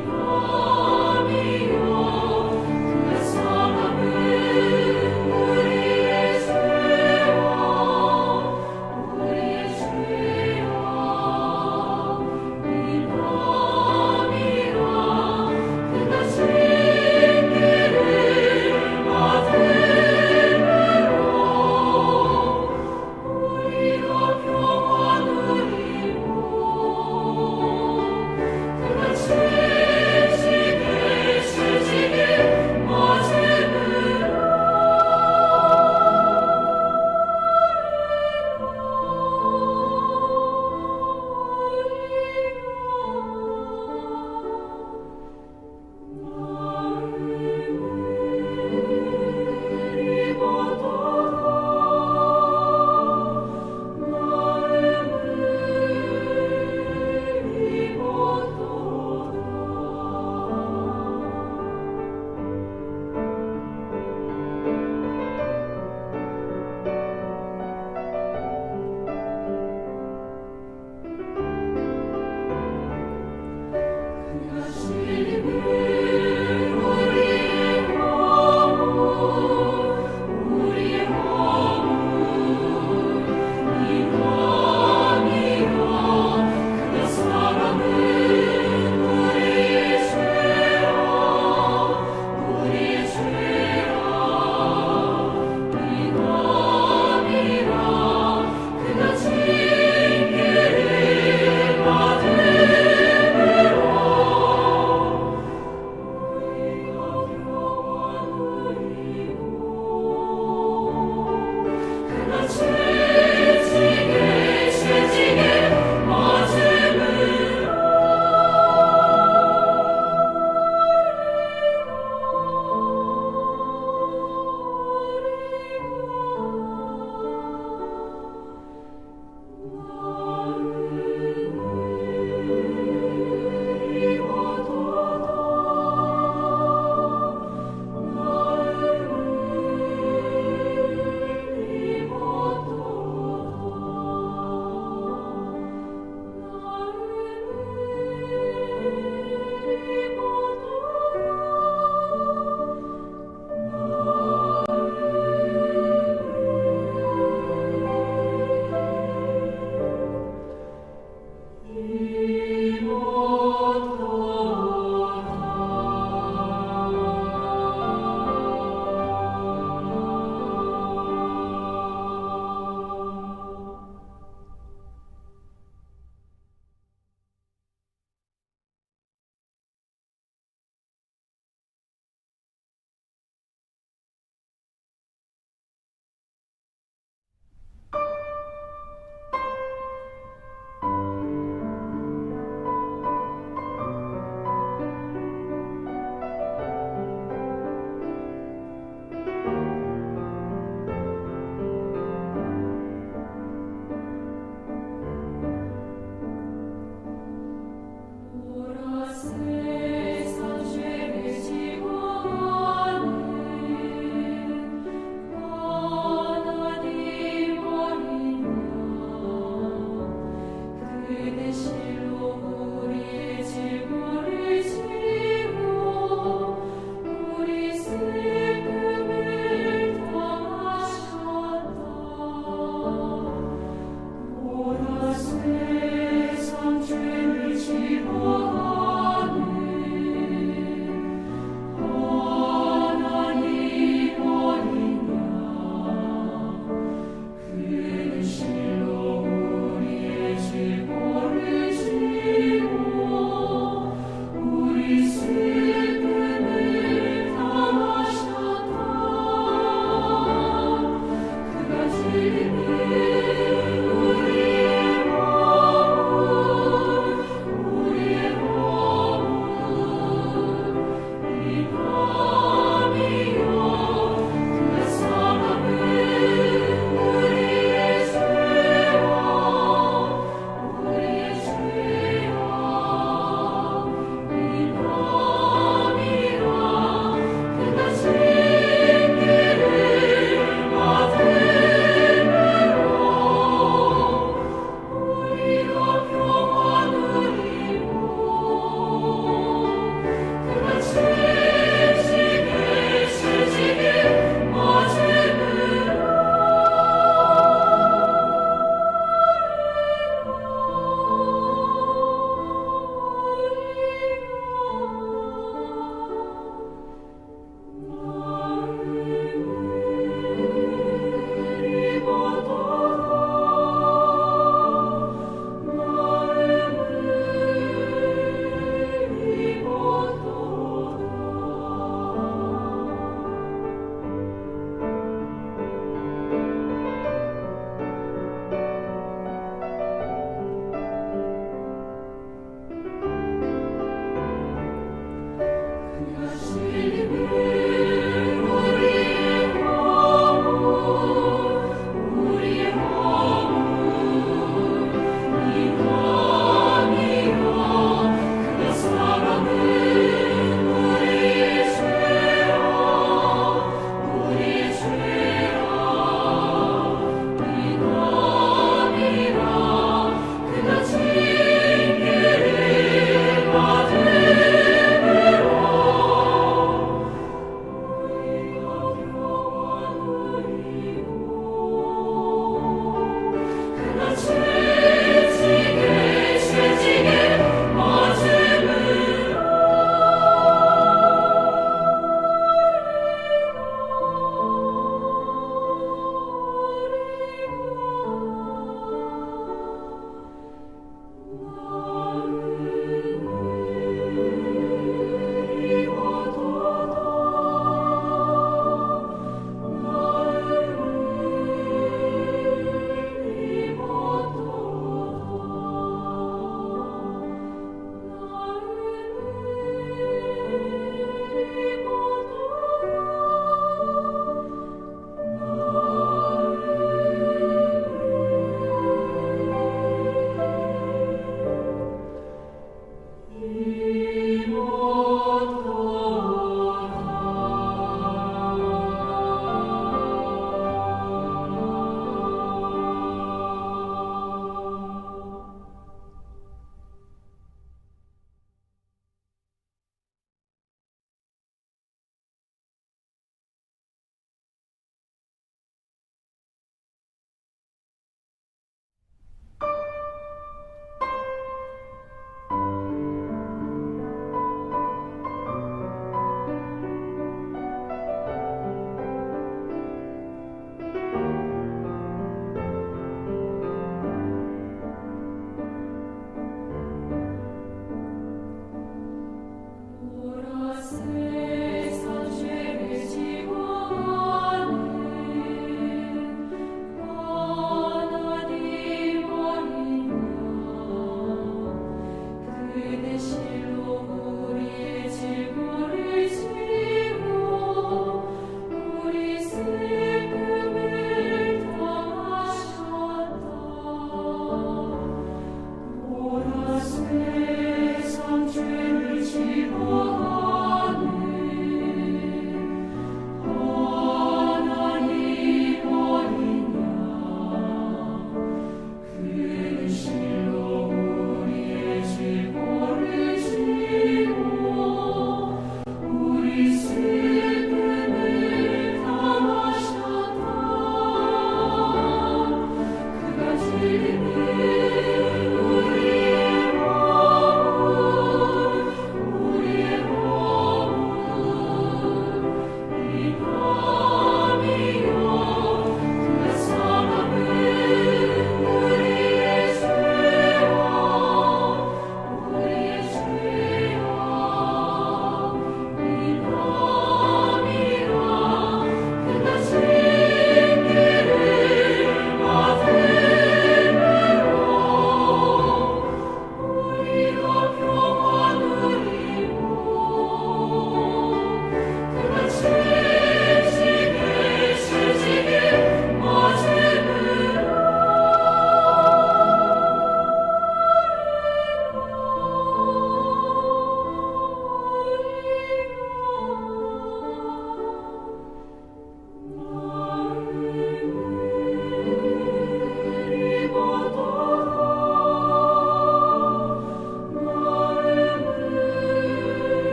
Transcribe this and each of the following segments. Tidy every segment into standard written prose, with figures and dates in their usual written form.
그가 징계를 받음으로.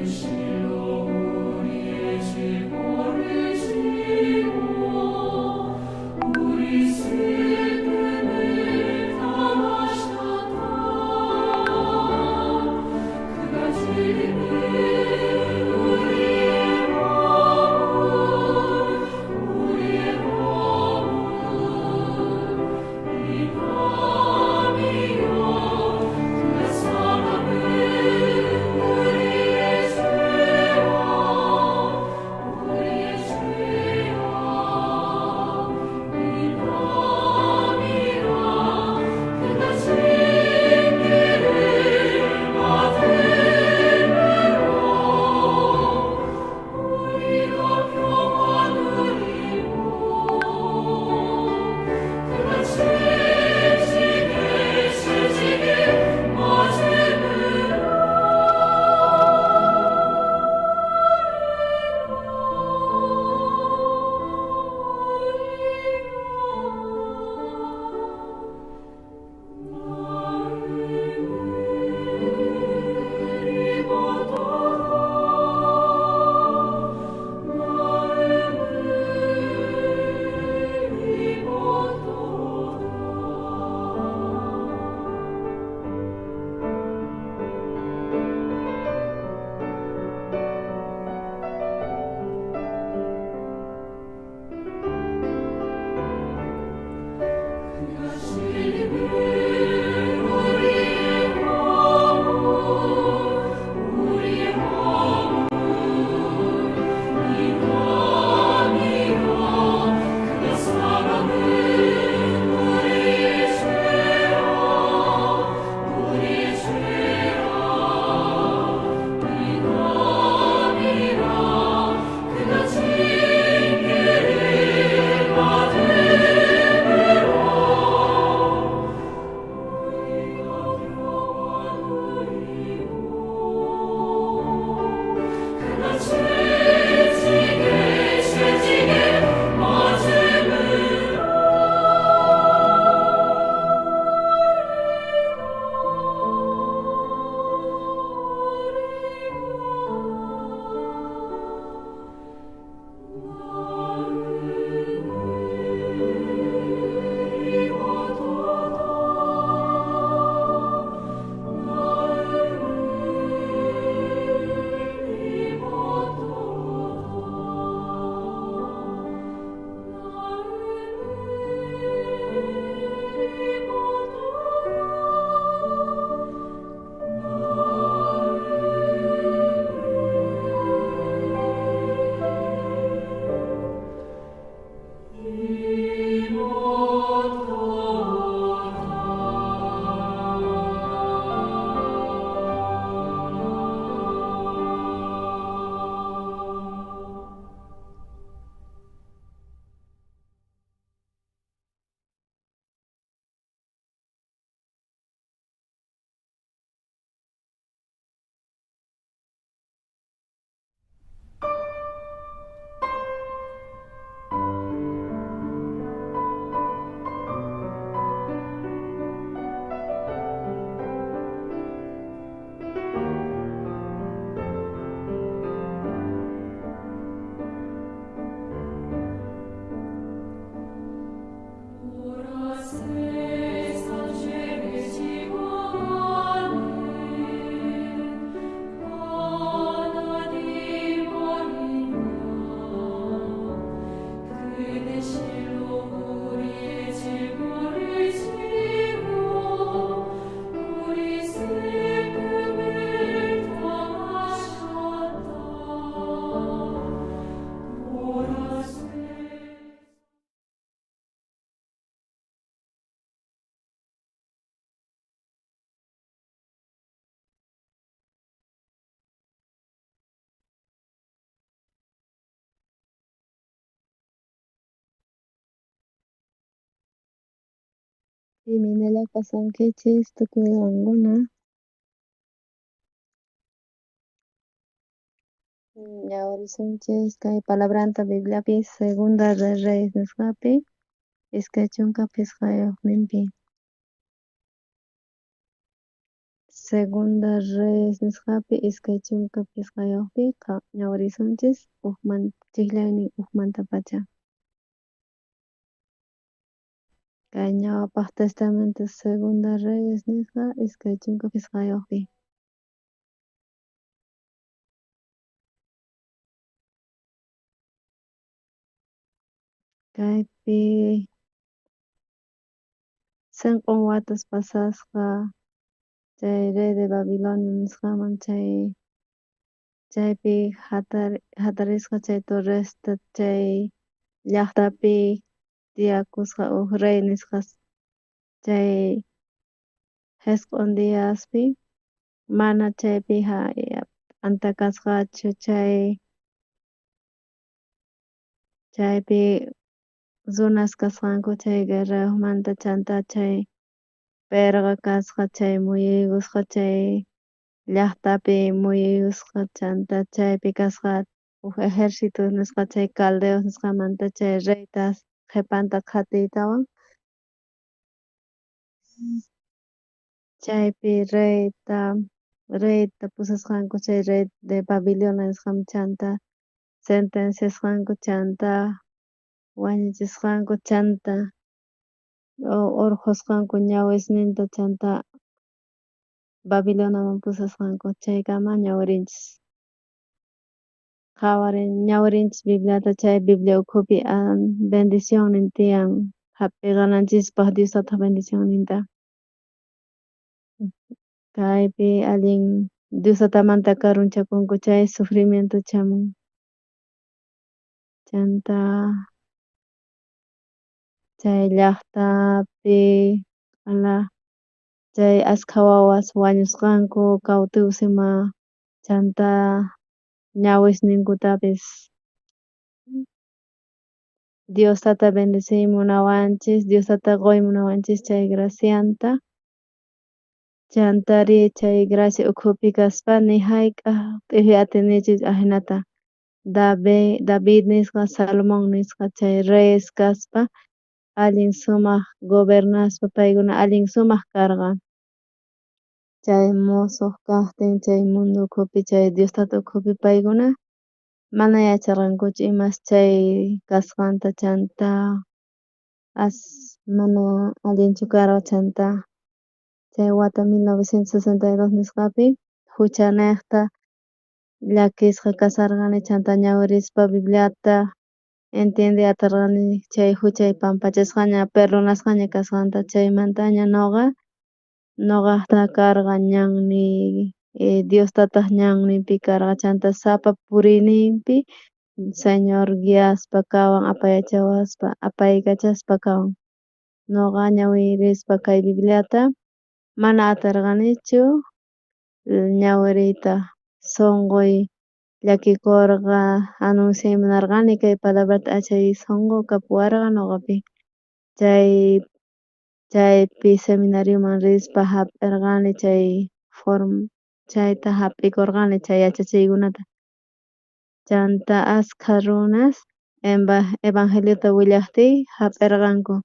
실로 우리의 질고를 Imaynalla kashankichis tukuy qankuna? Ñawirisunchis kay palabranta Bibliapi Segunda de Reyes nisqapi 25ninpi. Segunda Reyes nisqapi 25 ñawirisunchis chijllaynin ujmantapacha. Kay ñawpaq testamento Segunda Reyes nisqa 25pi. Kaypi senq'on watas pasasqa chay rey de Babilonia nisqaman chay chaypi jatarisqa chay torresta chay llajtapi tiyakusqa uj rey nisqas chay jisq'on diaspi mana chaypi t'anta kasqachu chay chaypi runas kasqanku chay guerrajmanta chanta chay perqa kasqa chay muyuykusqa chay llajtapi muyuykusqa chanta chaypi kasqa uj ejercito nisqa chay caldeos nisqamanta chay reyta qhepanta qhatiytawan chaypi reyta pusasqanku chay rey de Babilonia nisqaman chanta sentenciasqanku chanta wañuchisqanku chanta orqhosqanku ñawisninta chanta Babiloniaman pusasqanku chaykama ñawirinchis. Qhawarin ñawirinchis Bibliata chay Biblia ukhupi bendicionnin tiyan jap'iqananchispaj Dios tataj bendicionninta. Kaypi allin Dios tatamanta karunchakunku chay sufrimiento chamun. Chanta chay llajtapi chay askha wawas wañusqanku cautivos ima chanta ñawisninkutapis. Dios tata bendeciy munawanchis, Dios tata qoy munawanchis chay gracianta. Chantari chay gracia ukhupi kaspa ni jayk'aj t'ijuy atinichis ajinata David nisqa Salomón nisqa chay reyes kaspa allin sumaq gobernaspa paykuna allin sumaq karqa. Chay mosoj kajtin chay mundo ukhupi chay Dios tata ukhupi paykuna mana yacharqankuchu imas chay kasqanta chanta as mana allinchu karqa chanta chay wata 1962 nisqapi juchanejta llakisqa kasarqani chanta ñawirispa Bibliata entiendey atarqani chay juchay pampachasqaña perdonasqaña kasqanta chaymantaña noqa noqajta karqa ñanniy Dios tataj ñanninpi karqa chanta sapa puriyninpi Señor guiaspa kawan apayachawaspa apaykachaspa kawan. Noqa ñawirispa kay Bibliata mana atarqanichu ñawiriyta sonqoy llakikorqa anunciay munarqani kay palabrata achay sonqo kapuwarqa noqapi chay chaypi seminarioman rispa jap'erqani chay form chayta jap'ikorqani chay yachachiykunata chanta askha runas evangeliota willajtiy jap'erqanku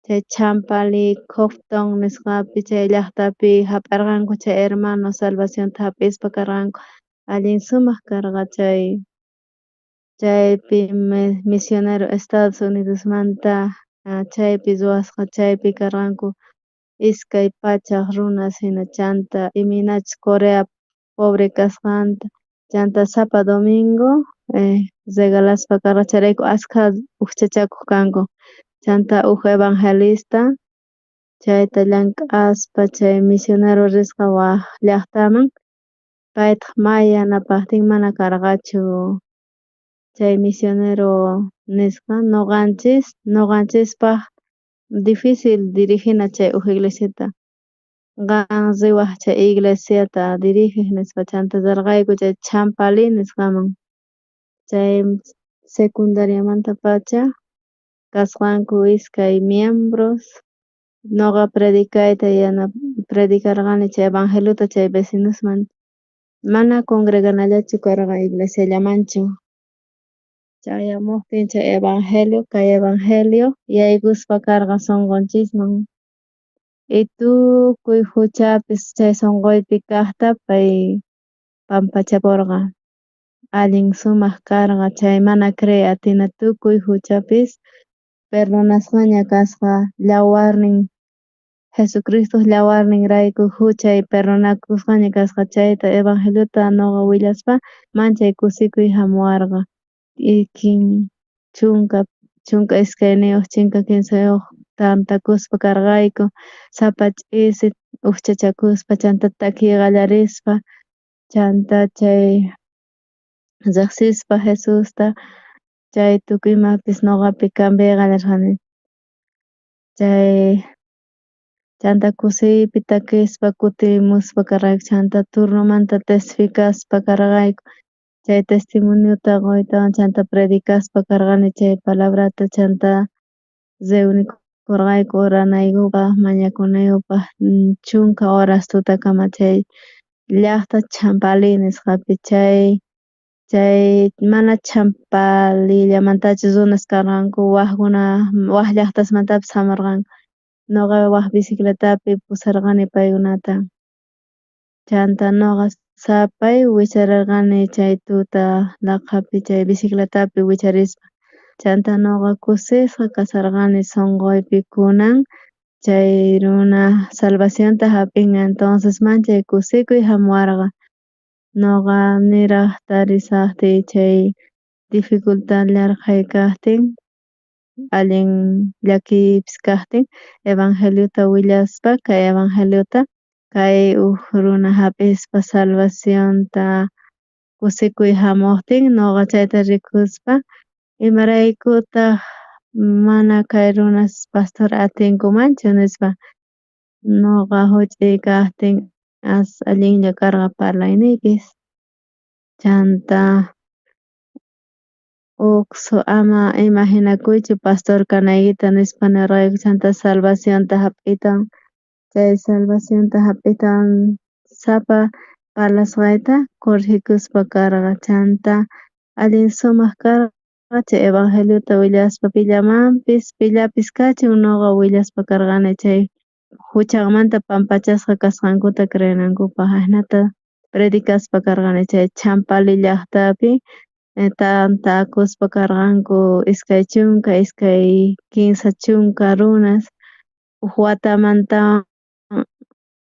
chay Champali Cofton nisqapi chay llajtapi jap'erqanku chay hermanos salvacionta jap'ispa karqanku allin sumaq karqa chay chaypi misionero Estados Unidosmanta chaypi ruwasqa chaypi karqanku 200 runas jina chanta imaynachus Corea pobre kasqanta chanta sapa domingo regalaspa karqa chayrayku askha ujchachakoj kanku chanta uj evangelista chayta llank'aspa chay misionero risqa waj llajtaman paytaj may yanapajtin mana karqachu chay misionero nisqa noqanchis noqanchispaj difícil dirigina chay uj iglesiata qan riwaj chay iglesiata dirigej nispa chanta rerqayku chay Champali nisqaman chay secundariamantapacha kasqanku iskay miembros. Noqa predicayta predicarqani chay evangeliota chay vecinosman, mana congreganallachu karqa iglesiallamanchu. Chayamojtin chay evangelio, kay evangelio yaykuspa karqa sonqonchisman y tukuy juchapis chay sonqoypi kajta pay pampachaporqa. Allin sumaj karqa chay mana creey atina tukuy juchapis perdonasqaña kasqa llawarnin Jesucristoj llawarninrayku juchay perdonakusqaña kasqa chayta evangeliota noqa willaspa manchay kusikuy jamuwarqa. 12, 13 tantakuspa karqayku sapa ch'isi ujchachakuspa chanta takiy qallarispa chanta chay rejsispa Jesusta chay tukuy imapis noqapi cambiay qallarqani. Chay chanta kusiypi takispa kutimuspa karqayku chanta turnomanta testificaspa karqayku chay testimoniota qoytawan chanta predicaspa karqani chay palabrata chanta reunikorqayku oranaykupaj mañakunaykupaj 10 horas tutakama chay llajta Champali nisqapi chay mana Champalillamantachu runas karqanku wajkuna waj llajtasmantapis jamorqanku noqa waj bicicletapi pusarqani paykunata chanta noqa sapay wicharerqani chay tuta laqhapi chay bicicletapi wicharispa chanta noqa kusisqa kasharqani sonqoypi kunan chay runa salvacionta jap'inqa entonces manchay kusikuy jamuwarqa noqa niraj tarishajtiy chay dificultad yarqhay kajtin allin llakiypis kajtin evangeliota willaspa kay evangeliota kay uj runa jap'ispa salvacionta kusikuy jamojtin noqa chayta rikuspa imaraykutaj mana kay runas pastor atinkumanchu nispa noqa juch'uy kajtin as allinlla karqa parlayniypis chanta uj ama imaginakuychu pastor kanaykita nispa nerqayku chanta salvacionta jap'iytawan chay salvacionta jap'iytawan sapa parlasqayta corregikuspa karqa chanta allin sumaj karqa chay evangeliota willaspa pillamanpis pillapis kachun noqa willaspa karqani chay juchanmanta pampachasqa kasqankuta creenankupaj ajinata predicaspa karqani chay Champali llajtapi tantakuspa karqanku 20, 30 runas uj watamanta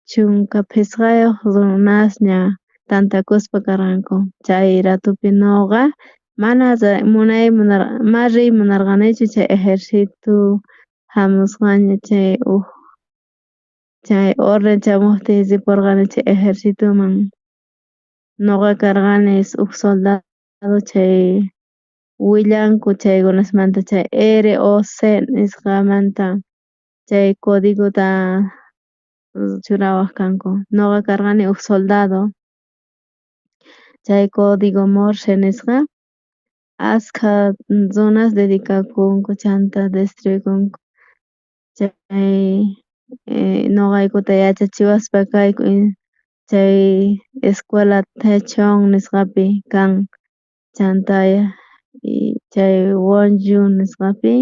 15 runasña tantakuspa karqanku chay ratopi noqa mana mana riy munarqanichu chay ejercito jamusqaña chay uj chay orden chamojtin riporqani chay ejercitoman noqa karqani uj soldado chay willanku chaykunasmanta chay ROC nisqamanta chay códigota churawaj kanku noqa karqani uj soldado chay código Morse nisqa askha runas dedicakunku chanta destruikunku chay noqaykuta yachachiwaspa kayku chay escuela Techón nisqapi kan chanta chay Wonju nisqapi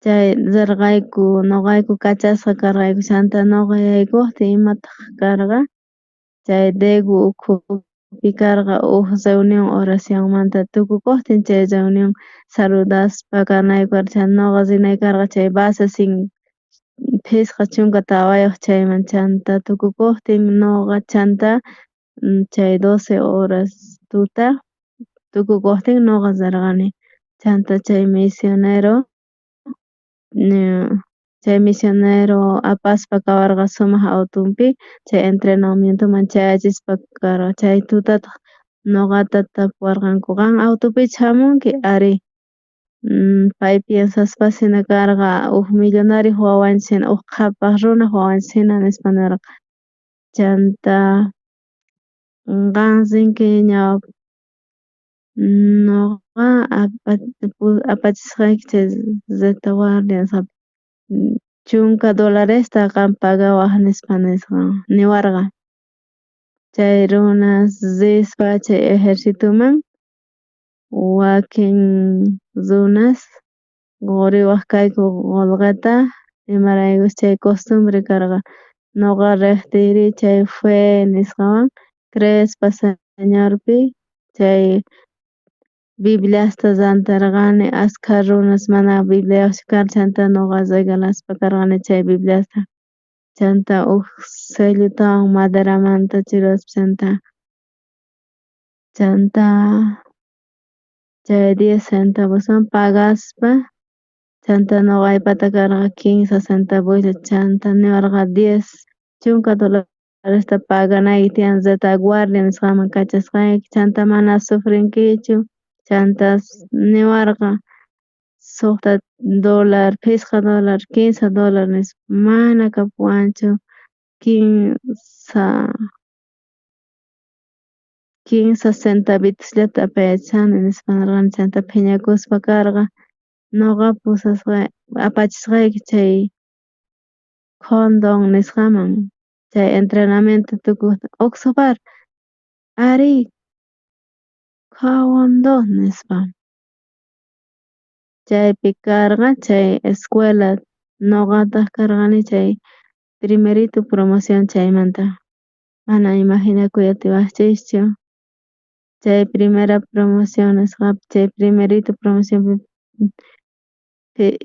chay rerqayku noqayku kachasqa karqayku chanta noqa yaykojtiy imataj karqa chay Daegu ukhupi karqa uj reunión oracionmanta tukukojtin chay reunión saludaspa kanayku karqa chanta noqa rinay karqa chay base 54 chayman chanta tukukojtin noqa chanta chay 12 horas tuta tukukojtin noqa rerqani chanta chay misionero apaspa kawarqa sumaj autonpi chay entrenamientoman chayachispa karqa chay tutataj noqata tapuwarqanku qan autopichu jamunki arí pay piensaspasina karqa uj millonarioj wawanchis uj qhapaj runaj wawanchis nispa nerqa chanta qan rinki noqa apachisqayki chay retaguardia nisqapi. Chunka dolaresta qan pagawaj nispa niwarqa. Chay runas rispa chay ejercitoman wakin runas qoriwaj kayku qolqeta imaraykuchus chay costumbre karqa noqa rejtiyrí chay fe nisqawan creespa Señorpi chay Bibliasta ranterqani askha runas mana bibliayojchu karqa chanta noqa regalaspa karqani chay Bibliasta chanta uj sellotawan maderamanta churaspa chanta chanta chay 10 centavoswan pagaspa chanta noqaypata karqa 15 centavoslla chanta niwarqa 10 chunka dolaresta paganayki tiyan retaguardia nisqaman kachasqayki chanta mana sufrinkichu chanta niwarqa suqta dólar, phisqa dólar, 15 dólar nispa mana kapuwanchu kinsa centavitosllata apayachani nispa nerqani chanta phiñakuspa karqa noqa pusasqayki apachisqayki chay Condon nisqaman chay entrenamiento tukojtin Oxopar arí Khawandos nispa chaypi karqa chay escuela noqataj karqani chay primerito promoción chaymanta mana imaginakuy atiwajchischu chay primera promoción nisqapi chay primerito promocionpi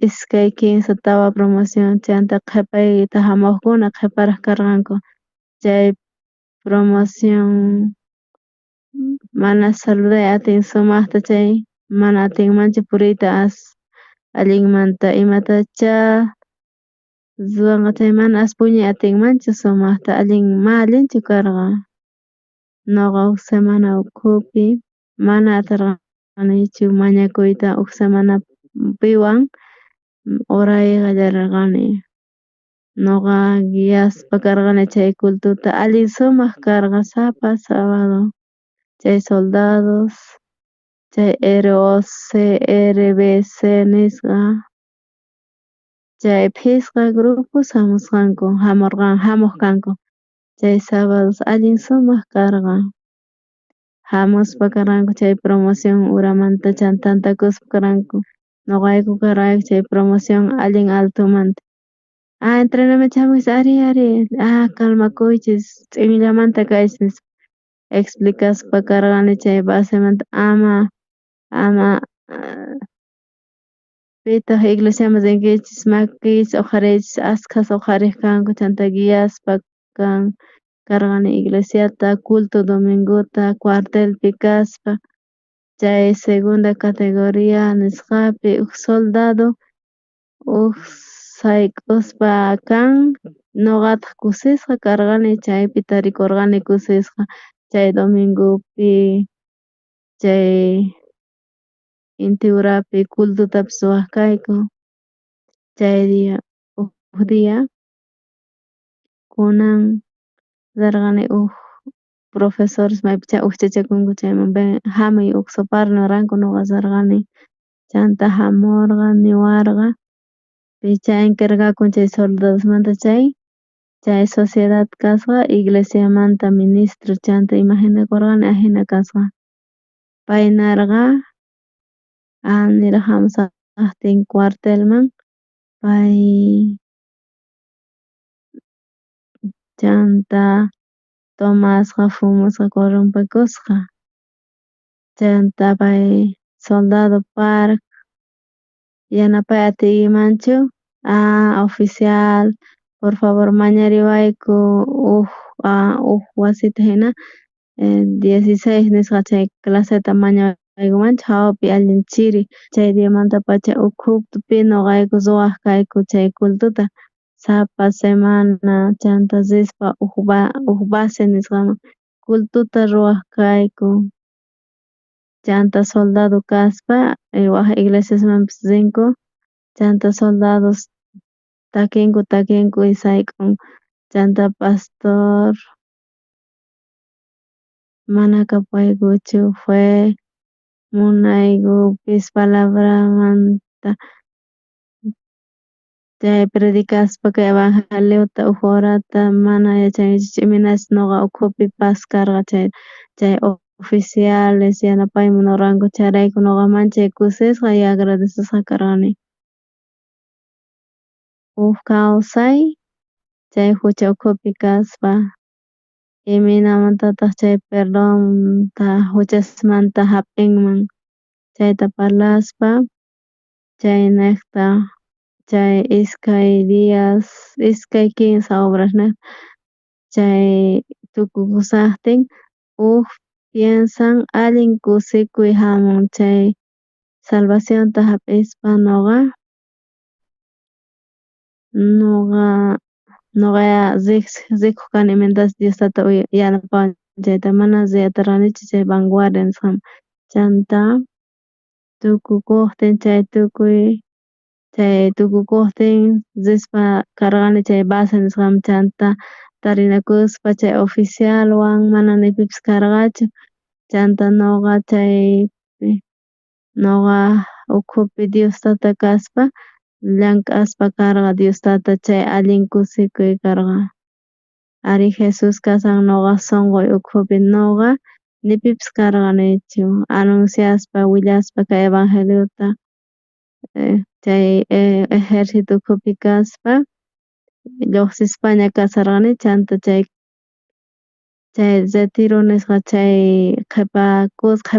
iskay kinsa tawa promoción chanta qhepayta jamojkuna qheparaj karqanku chay promoción mana saluday atin sumajta chay mana atinmanchu puriyta as allinmanta imatacha ruwanqa chay mana as puñuy atinmanchu sumajta allin ma allinchu karqa noqa uj semana ukhupi mana aterqanichu mañakuyta uj semanapiwan oray qallarerqani noqa guiaspa karqani chay cultota allin sumaj karqa sapa sábado chay soldados chay ROC RBC nisqa chay phisqa grupos jamusqanku jamoj kanku chay sábados allin sumaq karqa jamuspa karqanku chay promoción uramanta chanta tantakuspa karqanku noqayku karqayku chay promoción allin altomanta ah entrenamiento jamunkichis ari ari ah calmakuychis ch'inllamanta kaychis nispa explicaspa karqani chay basemanta ama ama pitaq iglesiaman rinkichis makiykichis uqhariychis askhas uqharej kanku chanta guiaspa kan karqani iglesiata culto domingota cuartelpi kaspa chay segunda categoria nisqapi uj soldado uj sayk'uspa kan noqataj kusisqa karqani chaypi tarikorqani kusisqa chay domingopi chay inti urapi cultotapis ruwaj kayku chay día uj día kunan rerqani uj profesores maypichá ujchachakunku chayman jamuy Oxopar niwarqanku noqa rerqani chanta jamorqa niwarqa pichá encargakun chay soldadosmanta chay chay sociedad kasqa iglesiamanta ministro chanta imaginakorqani ajina kasqa pay nerqa niraj jamushajtin cuartelman pay chanta tomasqa fumasqa corrompekusqa chanta pay soldado Park yanapay atiymanchu ah oficial por favor mañariwayku uj uj wasita jina 16 nisqa chay claseta mañawaykumanchu jawapi allin chiri chay diamantapacha ukhupi noqayku ruwaj kayku chay cultota sapa semana chanta rispa uj base nisqaman cultota ruwaj kayku chanta soldado kaspa waj iglesiasmanpis rinku chanta soldados takinku takinku y sayk'unku chanta pastor mana kapuwaykuchu fe munaykupis palabramanta. Chay predicaspa kay evangeliota uj horata mana yachankichejchu imaynachus noqa ukhupi paz karqa chay, chay oficiales yanapay munarqanku chayrayku noqa manchay kusisqa y agradecesqa karqani. Uj kawsay chay jucha ukhupi kaspa imaynamantataj chay perdonta juchasmanta jap'inman chayta parlaspa chaynejta chay iskay dias iskay kinsa obrasnejta chay tukukushajtin uj piensan allin kusikuy jamun chay salvacionta jap'ispa noqa, noqa, noqa rikoj kani imaynatachus Dios tata yanapawan chayta mana riy aterqanichu chay vanguardia nisqaman chanta tukukojtin chay tukuy chay tukukojtin rispa karqani chay base nisqaman chanta tarinakuspa chay oficialwan mana nipipis karqachu chanta noqa chaypi noqa ukhupi Dios tata kaspa llank'aspa karqa Dios tata chay allin kusikuy karqa. Ari Jesus kashan noqaj sonqoy ukhupi noqa nipipis karqanichu anunciaspa willaspa kay evangeliota chay ejercito ukhupi kaspa llojsispaña kasharqani chanta chay chay retiro nisqa chay qhepakusqa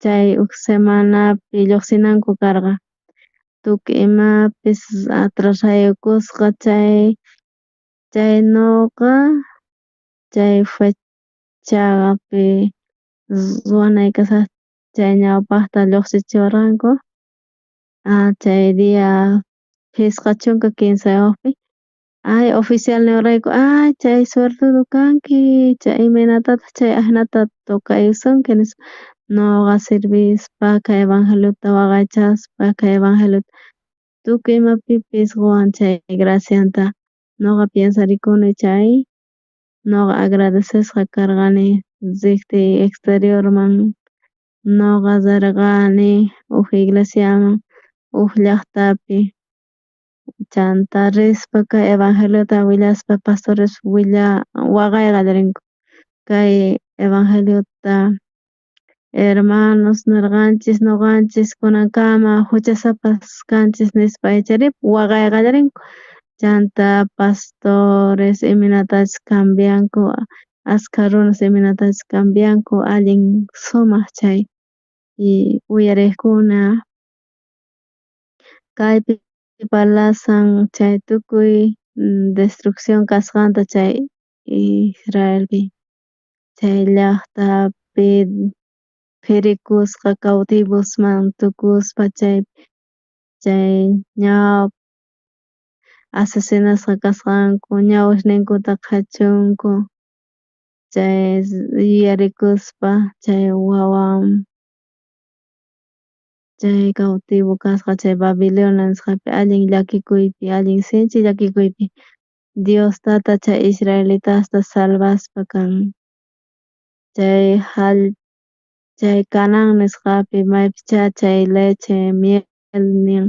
chay uj semanapi llojsinanku karqa tukuy imapis atrasayukusqa chay chay noqa chay fechapi ruwanay kashajtin chay ñawpajta llojsichiwarqanku chay dia 53 ay oficial niwarqayku ay chay suertudo kanki chay imaynatataj chay ajinata tocayusunki nispa noqa sirvispa kay evangeliota waqaychaspa kay evangeliota tukuy imapipis qowan chay gracianta noqa piensarikuni chay noqa agradecesqa karqani rejtiy exteriorman noqa rerqani uj iglesiaman uj llajtapi chanta rispa kay evangeliota willaspa pastores willa waqay qallarinku kay evangeliota hermanos nerqanchis noqanchis kunankama juchasapas kanchis nispa ichari waqay qallarinku chanta pastores imaynatachus cambianku askha runas imaynatachus cambianku allin sumaj chay y uyarejkuna kaypi parlashan chay tukuy destrucción kasqanta chay Israelpi chay llajtapi phirikusqa cautivosman tukuspa chay chay ña asesinasqa kasqanku ñawisninkuta qhechunku chay yuyarikuspa chay wawan chay cautivo kasqa chay Babilonia nisqapi allin llakikuypi allin sinchi llakikuypi Dios tata chay israelitasta salvaspa kan chay jall chay Canaan nisqapi maypichá chay leche mielnin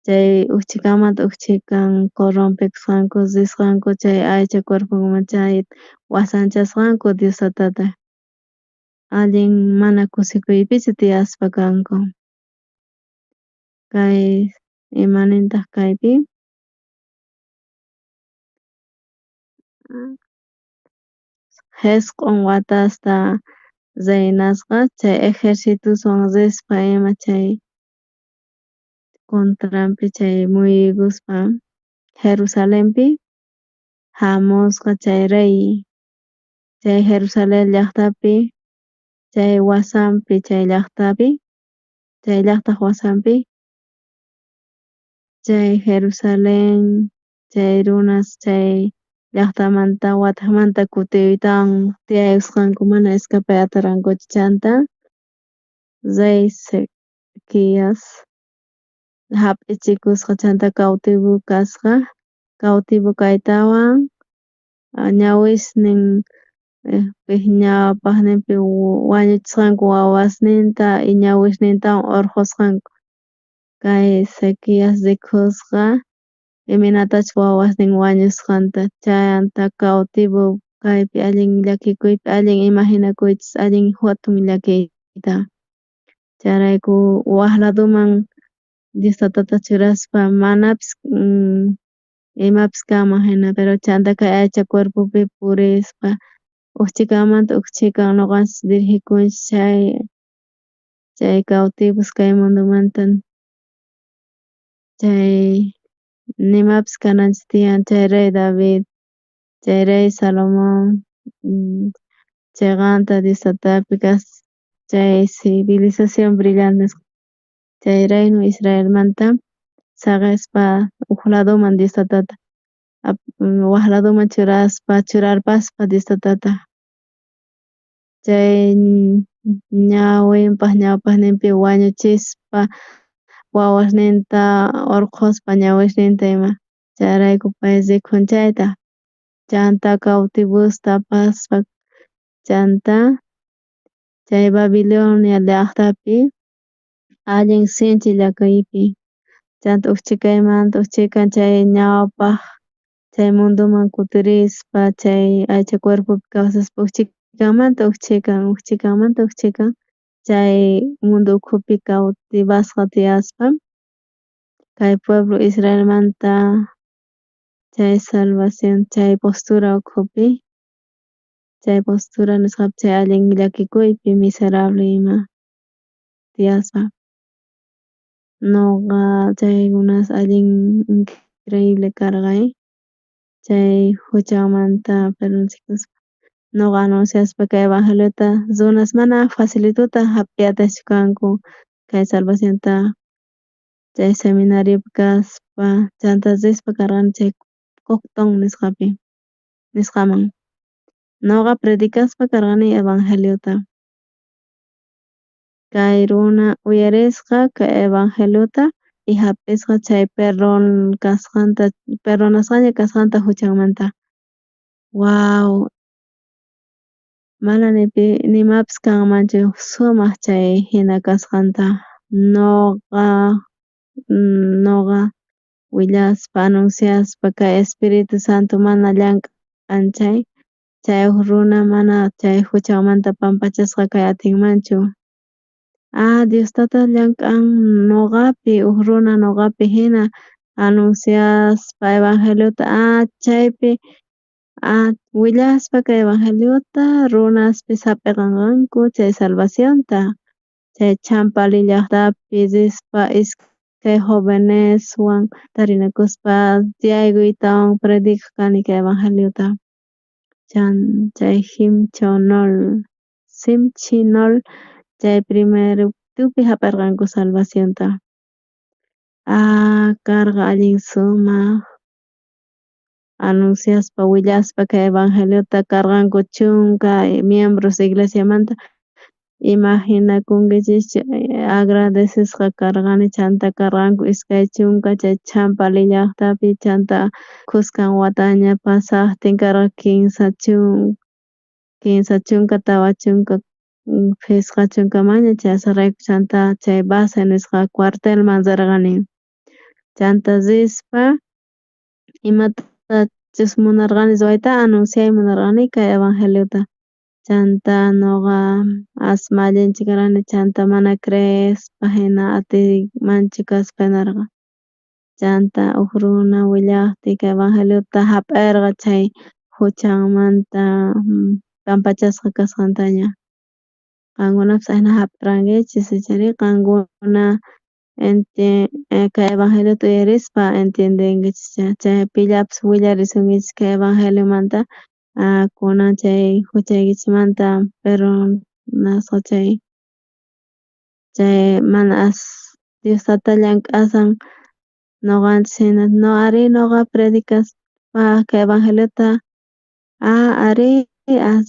chay uj chhikamanta uj chhikan corrompekusqanku risqanku chay aycha cuerponkuman chay wasanchasqanku Dios tatata allin mana kusikuypichu tiyaspa kanku kay imanintaj kaypi jisq'on watasta reinasqa chay ejercitoswan rispa ima chay contranpi chay muyuykuspa Jerusalenpi jamusqa chay rey chay Jerusalen llajtapi chay wasampi chay llajtapi chay llajtaj wasampi chay Jerusalen chay runas chay llajtamanta watejmanta kutiytawan tiyayusqanku mana escapay aterqankuchu chanta rey Sedequias jap'ichikusqa chanta cautivo kasqa cautivo kaytawan ñawisnin pej ñawpajninpi wañuchisqanku wawasninta y ñawisnintawan orqhosqanku. Kay Ezequias rikusqa imaynatachus wawasnin wañusqanta chanta cautivo kaypi allin llakikuypi allin imaginakuychis allin jatun llakiyta. Chayrayku waj ladoman Dios tatata churaspa manapis imapis kanman jina pero chanta kay aycha cuerpopi purispa uj chhikamanta uj chhikan noqanchis dirijikunchis chay chay cautivos kay mundomanta chay nimapis kananchis tiyan chay rey David, chay rey Salomon cheqanta Dios tatapi chay civilizacion brillante nisqa chay reino Israelmanta saqespa uj ladoman Dios tatata waj ladoman churaspa churarpaspa Dios tatata chay ñawinpaj ñawpajninpi wañuchispa wawasninta orqhospa ñawisninta ima chayrayku pay rikun chayta chanta cautivosta apaspa chanta chay Babilonia llajtapi allin sinchi llakiypi chanta uj chhikaymanta uj chhikan chay ñawpaj chay mundoman kutirispa chay aycha cuerpopi kawsaspa uj chhikamanta uj chhikan uj chhikanmanta uj chhikan chay mundo ukhupi cautivasqa tiyaspa kay pueblo Israelmanta chay salvacion chay postura ukhupi chay postura nisqapi chay allin llakikuypi miserable ima tiyaspa noqa chaykunas allin increible karqa chay juchamanta perdonachikuspa noqa anunciaspa kay evangeliota runas mana facilituta jap'iy atejchu kanku kay salvacionta chay seminariopi kaspa chanta rispa karqani chay Cocton nisqapi nisqaman noqa predicaspa karqani evangeliota kay runa uyarisqa kay evangeliota y jap'isqa chay perdon kasqanta perdonasqaña kasqanta juchanmanta. Waw, mana nipi nimapis kanmanchu sumaj chay jina kasqanta noqa noqa willaspa anunciaspa kay Espiritu Santo mana llank'an chay chay uj runa mana chay juchanmanta pampachasqa kay atinmanchu. Ah, Dios tata llank'an noqapi uj runa noqapi jina anunciaspa evangeliota ah chaypi ah willaspa kay evangeliota runaspis jap'eqanqanku chay salvacionta chay Champali llajtapi rispa iskay joveneswan tarinakuspa tiyaykuytawan predicaj kani kay evangeliota chay Jimchonol Simchinol chay primeritupi jap'erqanku salvacionta. Ah, karqa allin sumaq anunciaspa willaspa kay evangeliota karqanku chunka miembros iglesiamanta imaginakunkichischu agradecesqa karqani chanta karqanku 20 chay Champali llajtapi chanta khuskan wataña pasajtin karqa 30 40 phishqa chunkamanña chayasqarayku chanta chay base nisqa cuartelman rerqani chanta rispa imatachus munarqani ruwayta anunciay munarqani kay evangeliota chanta noqa asma allinchu karani chanta mana creespa jina atiymanchu kaspa nerqa chanta uj runa willajtiy kay evangeliota jap'erqa chay juchanmanta pampachasqa kasqantaña. Qankunapis ajina jap'irqankichis ichari qankuna kay evangeliota uyarispa entiendenkichis chay pillapis willarisunkichis kay evangeliomanta kunan chay juchaykichismanta perdonasqa chay chay mana as Dios tata llank'asan noqanchis jina no arí noqa predicaspa kay evangeliota ah arí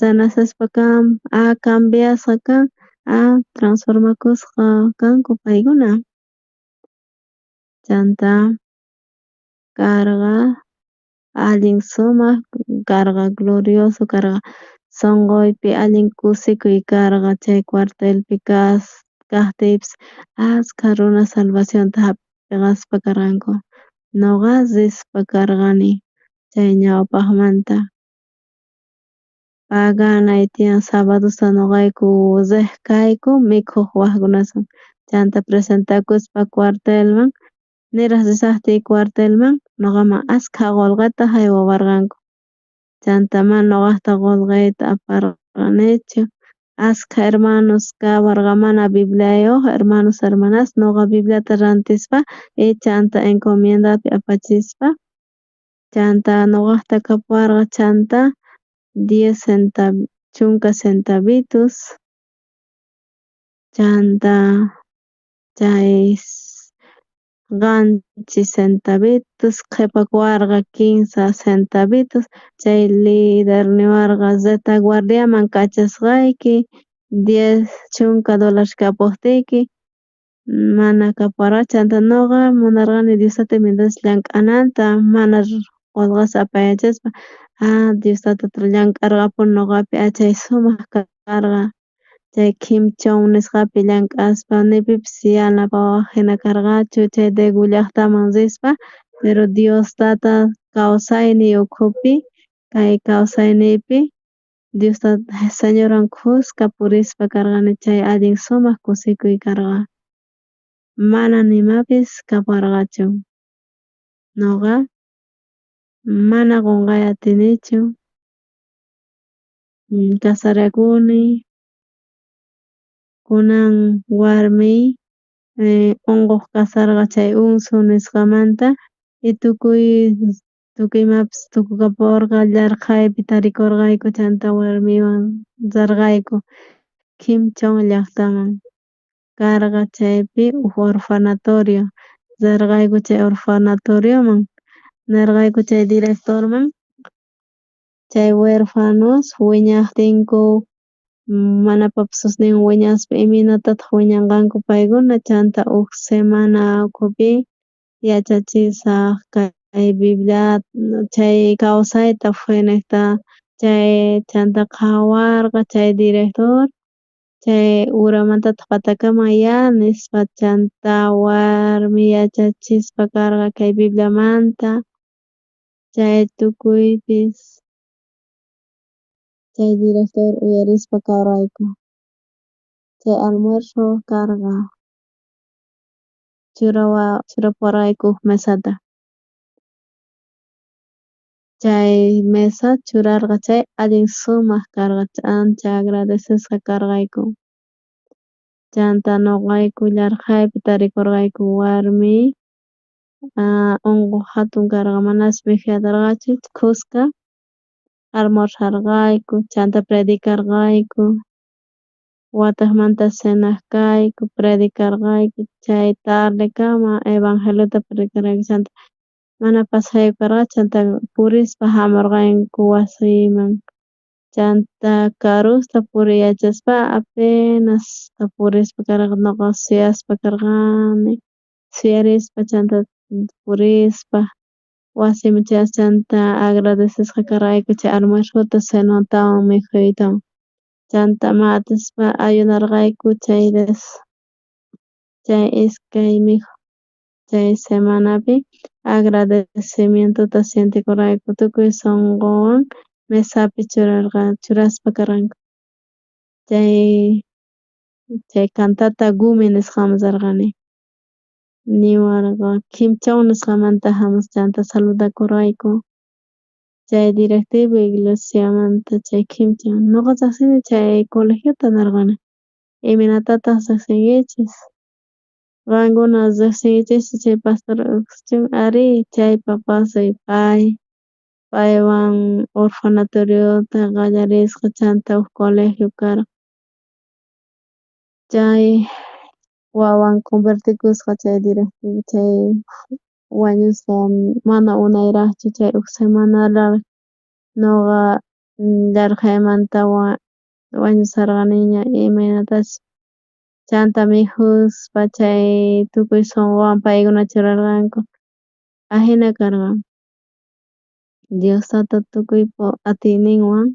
renacespa kan ah cambiasqa kan ah transformakusqa kanku paykuna chanta karqa allin sumaq karqa glorioso karqa sonqoypi allin kusikuy karqa chay cuartelpi kaspa. kajtiypis ashkha runas salvacionta jap'eqaspa karqanku. Noqa rispa karqani chay ñawpajmanta. Paganay tiyan sabadosta noqayku rej kayku mikhoj wajkunaswan chanta presentakuspa cuartelman niraj rishajtiy cuartelman noqaman ashkha qolqeta jaywawarqanku chanta mana noqajta qolqeyta aparqanichu ashkha hermanos kawarqa mana bibliayoj hermanos, hermanas noqa bibliata rantispa y chanta encomiendapi apachispa chanta noqajta kapuwarqa chanta 10 centavos chunka centavitos chanta chay 7 centavitos qhepakuwarqa 15 centavitos chay lider niwarqa retaguardiaman kachasqayki 10 chunka dólares kapojtiyki mana kapuwarqachu chanta noqa munarqani Dios tata imaynatachus llank'ananta mana qolqesta apaykachaspa Dios tata llank'arqapuni noqapi chay sumaq karqa chay Quimchon nisqapi llank'aspa ni pipis yanapawaj jina karqachu chay Daegu llajtaman rispa pero Dios tata kawsayniy ukhupi kay kawsayniypi Dios tata Señorwan khuska purispa karqani chay allin sumaq kusikuy karqa mana nimapis kapuwarqachu noqa mana qonqay atinichu casarakuni kunan warmiy onqoj kasharqa chay UNSU nisqamanta y tukuy imapis tukukaporqa yarqhaypi tarikorqayku chanta warmiywan rerqayku Quimchon llajtaman karqa chaypi uj orfanatorio rerqayku chay orfanatorioman nerqayku chay directorman chay huerfanos wiñajtinku mana papasusniyoj wiñaspa imaynatataj wiñanqanku paykuna chanta uj semana ukhupi yachachisaj kay Biblia chay kawsayta fenejta chay chanta qhawarqa chay director chay uramantataj patakama ya nispa chanta warmi yachachispa karqa kay Bibliamanta chay tukuypis chay director uyarispa karqayku chay almuerzo karqa churapuwarqayku uj mesata chay mesa churarqa chay allin sumaq karqa ancha agradecesqa karqayku chanta noqayku yarqhaypi tarikorqayku warmiy onqoj jatun karqa manas mikhuy aterqachu khuska almorzarqayku chanta predicarqayku watejmanta cenaj kayku predicarqayku chay tardekama evangeliota predicarqayku chanta mana pasajayoj karqachu chanta purispa jamorqayku wasiyman chanta karusta puriy yachaspa apenas purispa karqa noqa suyaspa karqani suyarispa chanta purispa wasiyman chayaspa chanta agradecesqa karqayku chay almuerzota cenatawan mikhuytawan chanta mana atispa ayunarqayku chay chay iskay mikhu chay semanapi agradecimientota sientekorqayku tukuy sonqowan mesapi churaspa karqanku chay cantata gumi nisqaman rerqani niwarqa Quimchon nisqamanta jamusqa chanta saludakorqayku chay directivo iglesiamanta chay Quimchon noqa rejsini chay colegiota nerqani imaynatataj rejsinkichis qankuna rejsinkichischu chay pastor arí chaypa pasuy pay paywan orfanatoriota qallarisqa chanta uj colegio karqa chay wawan convertikusqa chay directivo chay wañusqa mana unayrajchu chay uj semanaraj noqa yarqhaymanta wañusharqaniña imaynatachus chanta mikhuspa chay tukuy sonqowan paykuna churarqanku ajina karqa Dios tata tukuy atiyninwan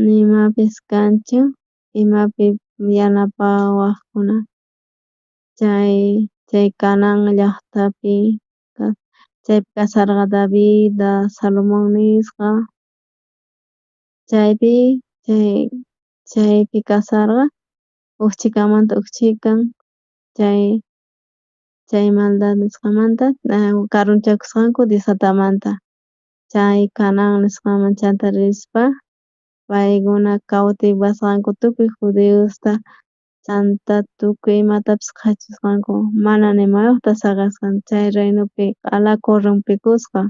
nimapis kanchu imapi. Yanapawajkuna chay Canaán llajtapi chaypi kasharqa David, Salomón nisqa chaypi chaypi kasharqa uj chhikamanta uj chhikan chay chay maldad nisqamanta karunchakusqanku Dios tatamanta chay Canaan nisqaman chanta rispa paykuna cautivasqanku tukuy judiosta chanta tukuy imatapis qhechusqanku mana nimayojta saqesqanku chay reinopi q'ala corrompikusqa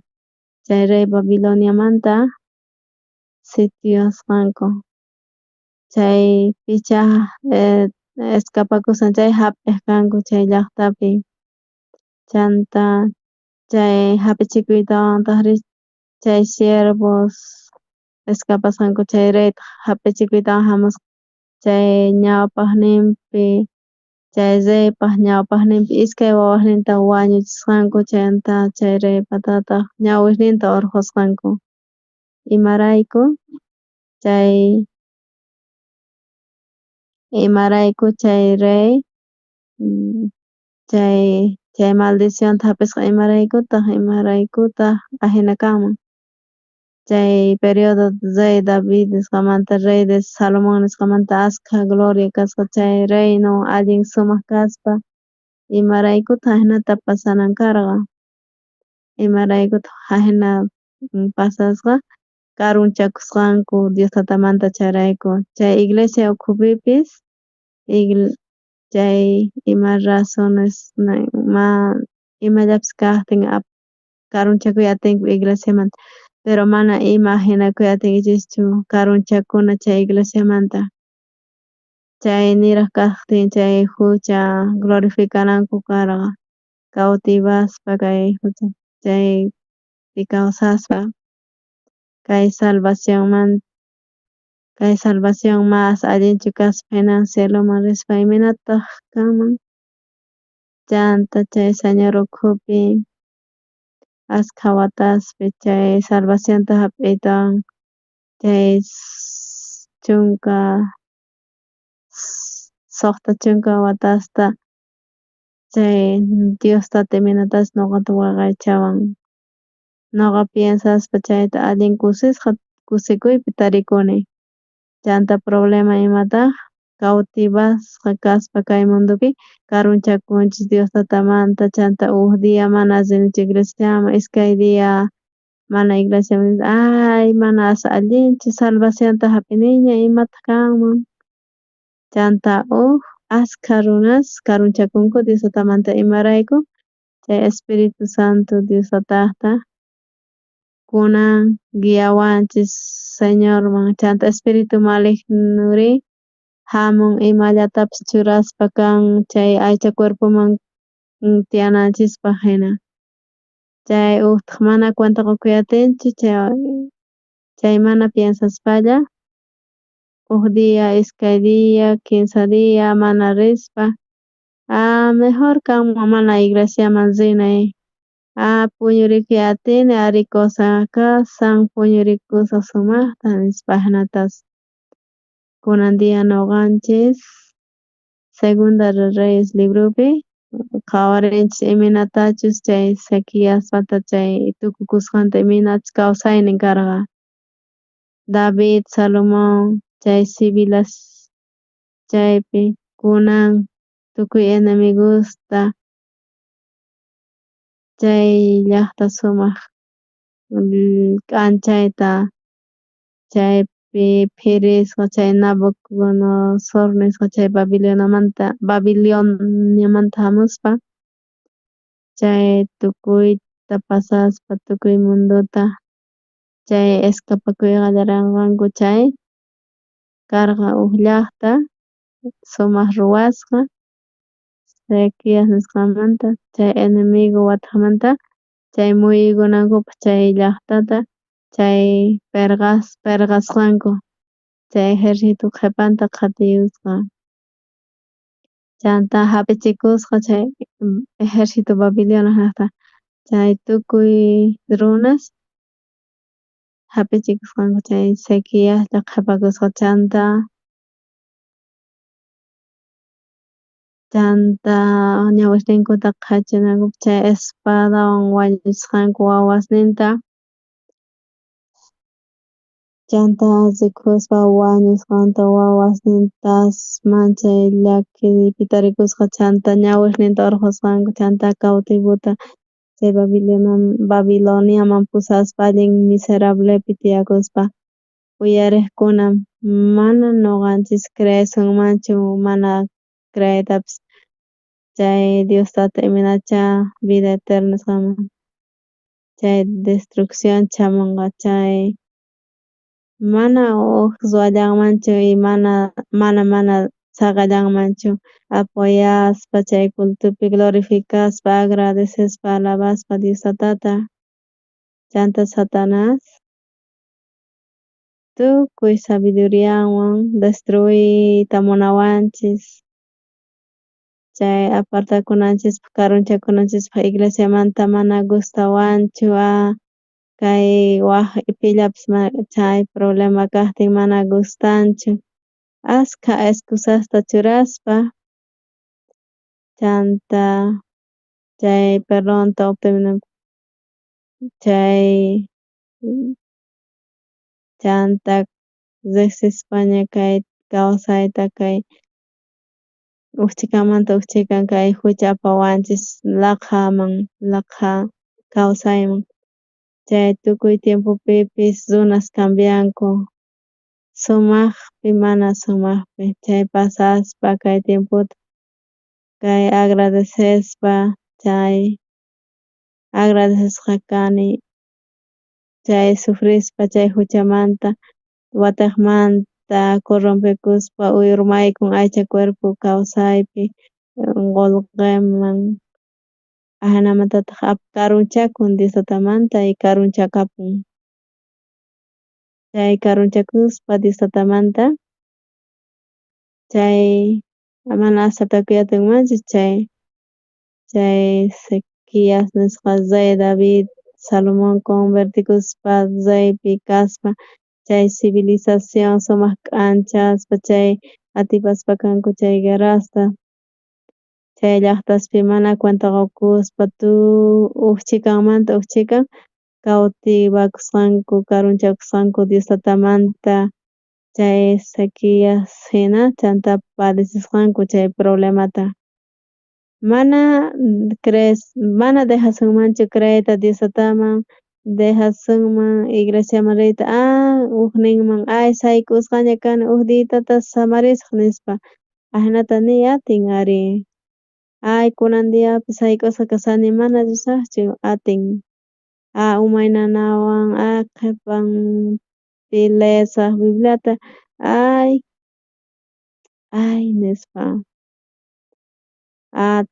chay rey Babiloniamanta sitiasqanku chay picha escapakushan chay jap'ej kanku chay llajtapi chanta chay jap'ichikuytawantajrí chay siervos escapasqanku chay reytaj jap'ichikuytawan jamusqa chay ñawpajninpi chay reypaj ñawpajninpi iskay wawasninta wañuchisqanku chanta chay reypatataj ñawisninta orqhosqanku imarayku chay imarayku chay rey chay chay maldicionta jap'isqa imaraykutaj imaraykutaj ajina kanman chay periodo rey David nisqamanta rey de Salomón nisqamanta askha gloria kasqa chay reino allin sumaq kaspa imaraykutaj ajinata pasanan karqa imaraykutaj ajina pasasqa karunchakusqanku Dios tatamanta chayrayku chay iglesia ukhupipis chay ima razones ma imallapis kajtin karunchakuy atinku iglesiamanta pero mana imaginakuy atinkichischu karunchakuna chay iglesiamanta chay niraj kajtin chay jucha glorificananku karqa cautivaspa kay jucha chaypi kawsaspa kay salvacionmanta kay salvación mas allinchu kaspa jina cieloman rispa imaynataj kanman chanta chay Señor ukhupi askha wataspi chay salvacionta jap'iytawan chay chunka 60 watasta chay Dios tata imaynatachus noqata waqaychawan noqa piensaspa chayta allin kusisqa kusikuypi tarikuni chanta problema imataj cautivasqa kaspa kay mundopi karunchakunchis Dios tatamanta chanta uj día mana rinichu iglesiaman iskay día mana iglesiaman ay mana as allinchu salvacionta jap'iniña imataj kanman chanta uj askha runas karunchakunku Dios tatamanta imarayku chay Espíritu Santo Dios tatajta kunan guiawanchis Señorman chanta espíritu malignori jamun imallatapis churaspa kan chay aycha cuerpoman tiyananchispaj jina chay ujtaj mana cuenta qokuy atinchu chay chay mana piensaspalla uj día iskay día kinsa día mana rispa ah mejor kanman mana iglesiaman rinay ah puñurikuy atini ari cosa kasan puñurikusaj sumajta nispa ajinatas kunan día noqanchis Segunda de Reyes libropi qhawarinchis imaynatachus chay sequiaspata chay tukukusqanta imaynachus kawsaynin karqa David, Salomón chay civilas chaypi kunan tukuy enemigosta chay llajta sumaj k'anchayta chaypi phirisqa chay Nabucodonosor nisqa chay Babiloniamanta Babiloniamanta jamuspa chay tukuyta pasaspa tukuy mundota chay escapakuy qallarenqanku chay karqa uj llajta sumaj ruwasqa sequias nisqamanta chay enemigo watejmanta chay muyuykunankupaj chay llajtata chay perqas perqasqanku chay ejercito qhepanta qhatiyusqa chanta jap'ichikusqa chay ejercito babiloniajta chay tukuy runas jap'ichikusqanku chay sequiaslla qhepakusqa chanta. Chanta ñawisninkuta qhachunankupaj chay espadawan wañuchisqanku wawasninta. Chanta rikuspa wañusqanta wawasnintas manchay llakiypi tarikusqa chanta ñawisninta orqhosqanku chanta cautivota chay Babiloniaman pusaspa allin miserablepi tiyakuspa. Uyarejkuna mana noqanchis creesunmanchu mana creeytapis chay Dios tata imaynachá vida eterna nisqaman chay destrucción chamonqa chay mana uj ruwallanmanchu y mana mana mana saqellanmanchu apoyaspa chay cultopi glorificaspa agradecespa alabaspa Dios tatata. Chanta Satanás tukuy sabidurianwan destruiyta munawanchis chay apartakunanchispaj karunchakunanchispaj iglesiamanta mana gustawanchu ah kay waj pillapis chay problema kajtin mana gustanchu askha excusasta churaspa chanta chay perdonta obtenenanpaj chay chanta rejsispaña kay kawsayta kay uj chhikamanta uj chhikan kay jucha apawanchis laqhaman laqha kawsayman chay tukuy tiempopipis runas cambianku sumajpi mana sumajpi chay pasaspa kay tiempota kay agradecespa chay agradecesqa kani chay sufrispa chay juchamanta watejmanta corrompekuspa urmaykun aycha cuerpo kawsaypi qolqeman ajinamantataj karunchakun Dios tatamanta y karunchakapun chay karunchakuspa Dios tatamanta chay mana aceptakuyta atinmanchu chay chay Ezequías nisqa rey David Salomón convertikuspa reypi kaspa chay civilización sumaj k'anchaspa chay atipaspa kanku chay guerrasta chay llajtaspi mana cuenta qokuspa uj chhikanmanta uj chhikan cautivakusqanku karunchakusqanku Dios tatamanta chay Ezequías jina chanta padecesqanku chay problemata. Mana crees mana dejasunmanchu creeyta Dios tataman dejasunman iglesiaman riyta ujninman ay sayk'usqaña kani uj diitata samarisaj nispa ajinata niy atin ari ay kunan diapi sayk'usqa kashani mana risajchu atin umay nanawan qhepanpi leesaj Bibliata ay ay nispa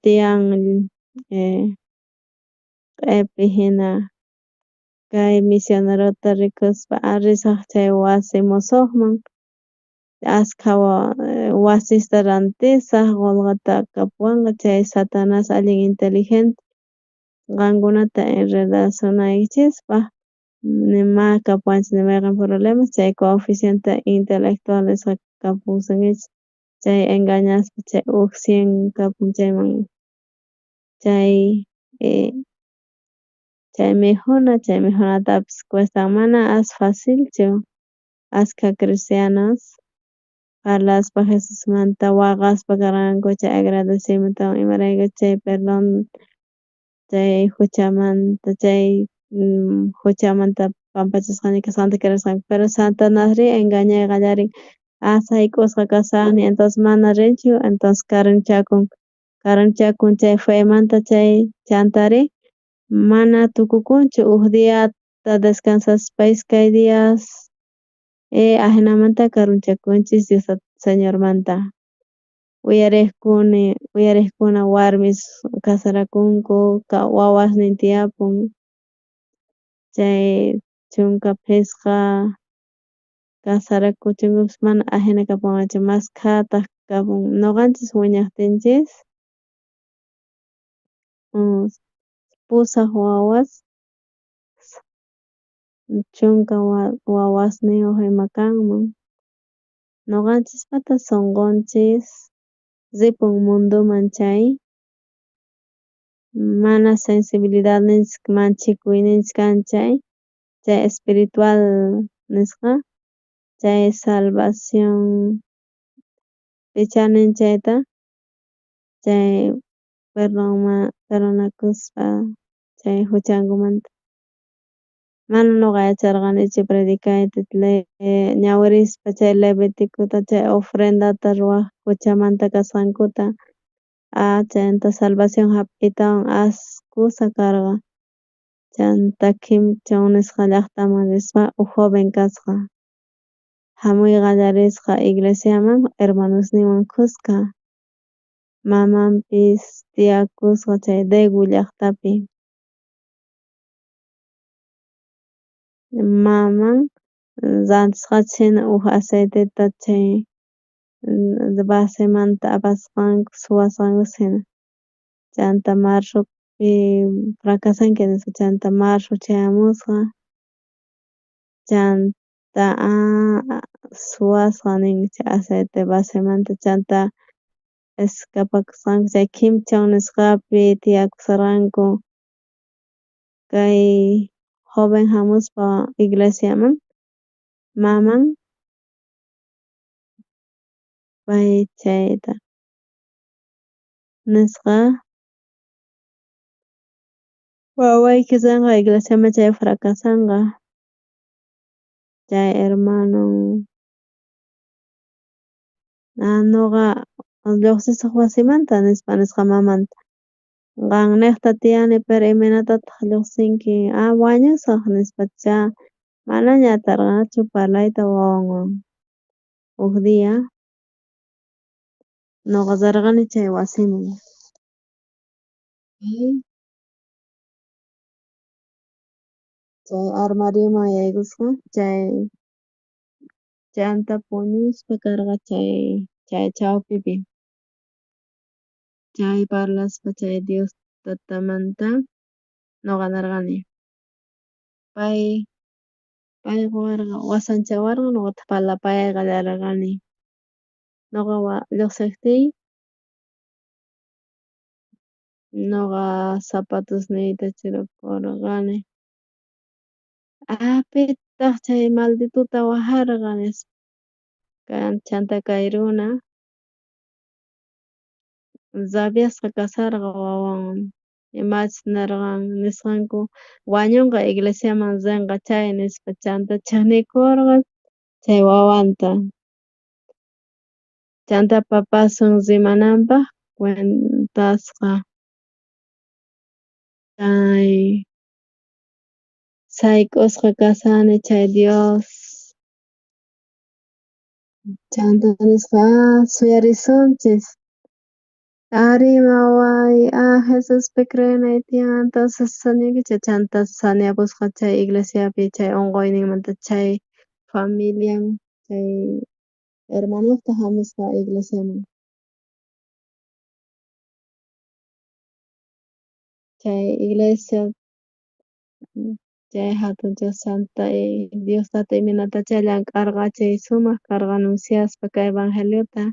tiyan q'epi jina kay misionerota rikuspa risaj chay wasi mosojman askha wasista rantisaj qolqeta kapuwanqa chay Satanás allin inteligente qankunata enredasunaykichispaj nima kapuwanchis ni mayqen problemas chay coeficiente intelectual nisqa kapusunkichis chay engañaspa chay uj 100 kapun chayman chay chay mikhuna chay mikhunatapis cuesta mana as facilchu askha cristianos parlaspa Jesusmanta waqaspa karqanku chay agradecimientowan imarayku chay perdón chay juchamanta chay juchamanta pampachasqaña kasqanta creesqanku pero Satanasrí engañay qallarin sayk'usqa kashani entonces mana rinchu entonces karunchakun karunchakun chay femanta chay chantari mana tukukunchu uj diata descansaspa iskay días ajinamanta karunchakunchis Dios Señormanta. Uyarejkuna warmis casarakunku wawasnin tiyapun chay 15 casarakuchunkupis mana ajina kapunqachu maskhataj kapun noqanchis wiñajtinchis 8 wawas 10 wawasniyoj ima kanman noqanchispata sonqonchis Ripun mundoman chay mana sensibilidadninchis manchikuyninchis kan chay, chay espiritual nisqa chay salvación icha nin chayta chay perdonma perdonakuspa chay huchankumanta. Mana nuqa yacharqanichu predicayta ñawirispa chay Leviticota chay ofrendata ruwaq huchamanta kasqankuta chanta salvación hap'iytawan as kusa karqa chanta Quimchon nisqa llaqtaman rispa uj joven kasqa jamuy qallarisqa iglesiaman hermanosninwan khuska mamanpis tiyakusqa chay Degu llaqtapi. Maman rantisqachis uj aceiteta chay basemanta apasqanku suwasqanku jina chanta marzopi fracasanki nispa chanta marzo chayamusqa chanta suwasqa nin chay aceite basemanta chanta escapakusqanku chay Quimchon nisqapi tiyakusharqanku kay joven jamuspa iglesiaman maman pay chayta nisqa wawayki rinqa iglesiaman chay fracasanqa chay hermano nuqa lluqsisaq wasimanta nispa nisqa mamanta qannejta tiyani pero imaynatataq lluqsinki wañusaq nispacha manaña atarqachu parlayta wawanwan. Uj día nuqa rerqani chay wasiman. Chay armarioman yaykusqa chay chanta puñusqa karqa chay chay chawpipi chay parlaspa chay Dios tatamanta nuqa nerqani pay pay qowarqa wasanchawarqa nuqataq parlapayay qallarerqani nuqa lluqsejtiy nuqa zapatosniyta churakorqani pitaq chay maldituta wajarqa nispa chanta kay runa rabiasqa kasharqa wawanwan imachus nerqan nisqanku wañonqa iglesiaman renqa chay nispa chanta chejnikorqa chay wawanta chanta papaswan rimanampaj cuentasqa chay sayk'usqa kashani chay Dios chanta nisqa suyarisunchis ari waway Jesuspi creenay tiyan entonces ninkichik chanta saniapusqa chay iglesiapi chay onqoyninmanta chay familian chay hermanosta jamusqa iglesiaman. Chay iglesia chay jatunchasqanta Dios tata imaynatacha llank'arqa chay sumaq karqa anunciaspa kay evangeliota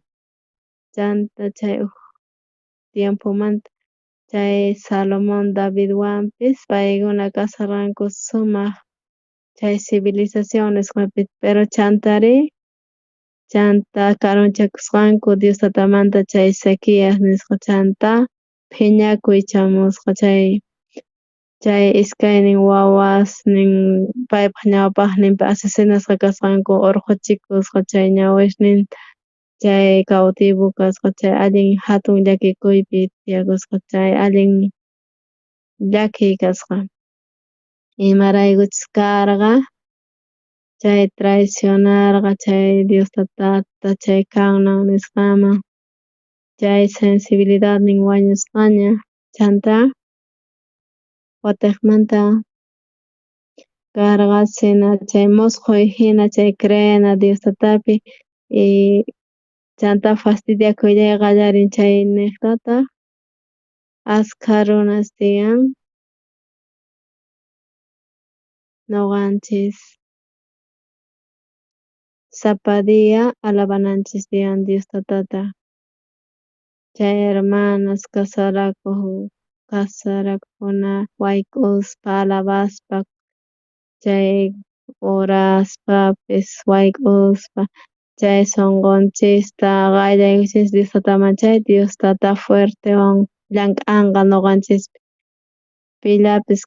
chanta chay uj tiempomanta chay Salomon Davidwampis paykuna kasharqanku sumaq chay civilización nisqapi pero chantari chanta karunchakusqanku Dios tatamanta chay sequías nisqa chanta phiñakuy chamusqa chay chay iskaynin wawasnin paypaj ñawpajninpi asesinasqa kasqanku orqhochikusqa chay ñawisninta chay cautivo kasqa chay allin jatun llakikuypi tiyakusqa chay allin llakiy kasqa imaraykuchus karqa chay traicionarqa chay Dios tatata chay Canaán nisqaman chay sensibilidadnin wañusqaña chanta watejmanta karqa chay mosqoy jina chay creena Dios tatapi y chanta fastidiakuylla qallarin chaynejtataj askha runas tiyan noqanchis sapa día alabananchis tiyan Dios tatata. Chay hermanas casarakojkuna wayk'uspa alabaspa chay oraspapis wayk'uspa chay sonqonchista qayllaykuchispa Dios tataman chay Dios tata fuertewan llank'anqa noqanchispi. Pillapis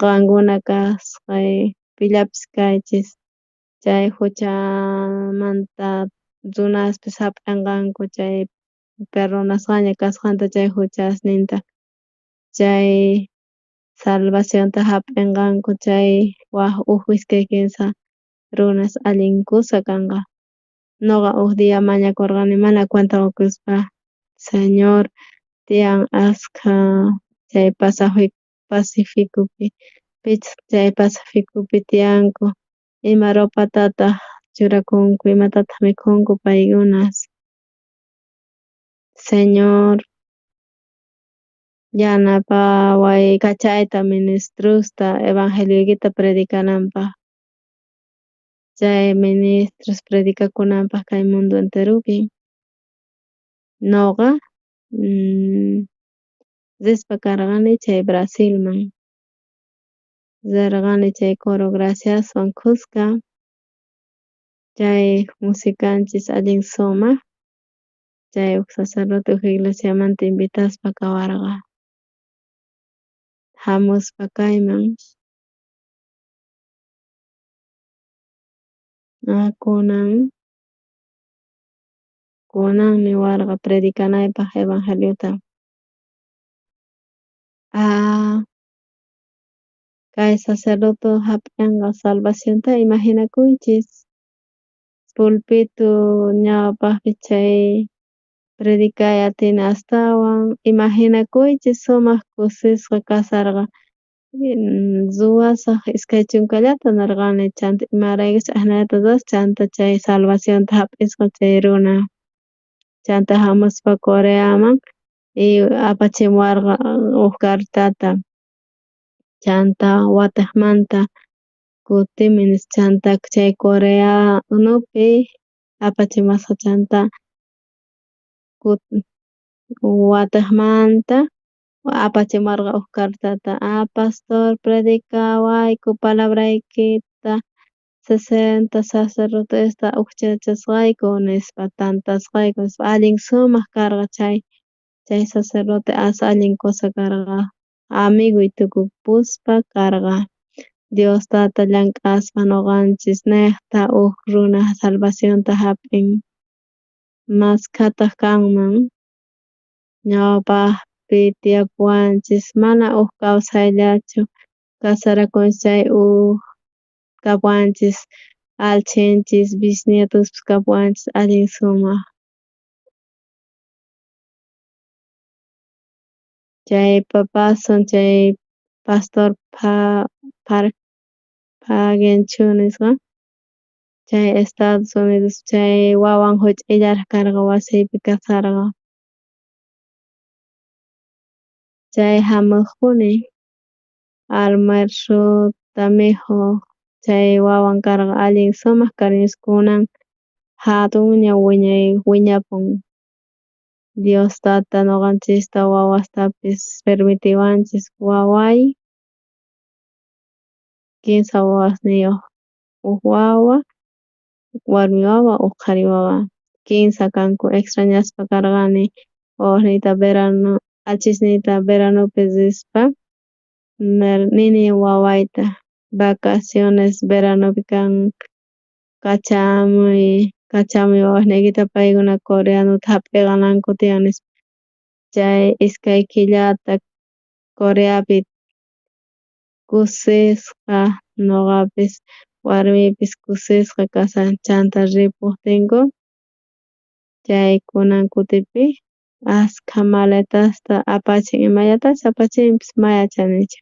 qankuna kasqay pillapis kaychis chay juchamanta runaspis jap'enqanku chay perdonasqaña kasqanta chay juchasninta chay salvacionta jap'enqanku chay waj uj iskay kinsa runas allin kusa kanqa. Noqa uj día mañakorqani mana cuenta qokuspa Señor tiyan askha chay Pacificopi pichus chay Pacificopi tiyanku ima ropatataj churakunku imatataj mikhunku paykunas. Señor yanapaway kachayta ministrosta evangelioykita predicanampaj chay ministros predicakunampaj kay mundo enteropi. Noqa rispa karqani chay Brasilman rerqani chay coro graciaswan khuska chay musicanchis allin sumaj chay uj sacerdote uj iglesiamanta invitaspa kawarqa jamuspa kayman kunan kunan niwarqa predicanaypaj evangeliota kay sacerdote jap'enqa salvacionta imaginakuychis pulpito ñawpajpi chay predicay atina astawan imaginakuychis sumaq kusisqa kasarqa ruwasaj 20 chunkallata nerqani chanta imaraykuchus ajinallata ruwasaj chanta chay salvacionta jap'isqa chay runa chanta jamuspa Coreaman y apachimuwarqa uj cartata chanta watejmanta kutimuy nispa chanta chay coreanopi apachimuwasqa chanta watejmanta apachimuwarqa uj cartata pastor predicawayku palabraykita 60 sacerdotesta ujchachasqayku nispa tantasqayku nispa allin sumaj karqa chay chay sacerdote as allin kusa karqa amigoy tukupuspa karqa Dios tata llank'aspa noqanchis nejta uj runa salvacionta jap'in maskhataj kanman ñawpajpi tiyapuwanchis mana uj kawsayllachu casarakunchis chay uj kapuwanchis allchhinchis bisnietospis kapuwanchis allin sumaj. Chay papasun chay pastor Park Chu nisqa chay Estados Unidos chay wawan juch'uyllaraj karqa wasiypi kasarqa chay jamojpuni almuerzota mikhoj chay wawan karqa allin sumaj cariñoso kunan jatunña wiñay wiñapun Dios tata noqanchista wawastapis permitiwanchis waway kinsa wawasniyoj uj wawa warmi wawa uj qhari wawa kinsa kanku extrañaspa karqani wawasniyta verano allchhisniyta veranopi rispa nini wawayta vacaciones veranopi kan kachamuy kachamuy wawasniykita paykuna coreanota jap'eqananku tiyan nispa chay iskay killata Coreapi kusisqa noqapis warmiypis kusisqa kasani chanta ripojtinku chay kunan kutipi askha maletasta apachin imallatachus apachinpis ma yachanichu.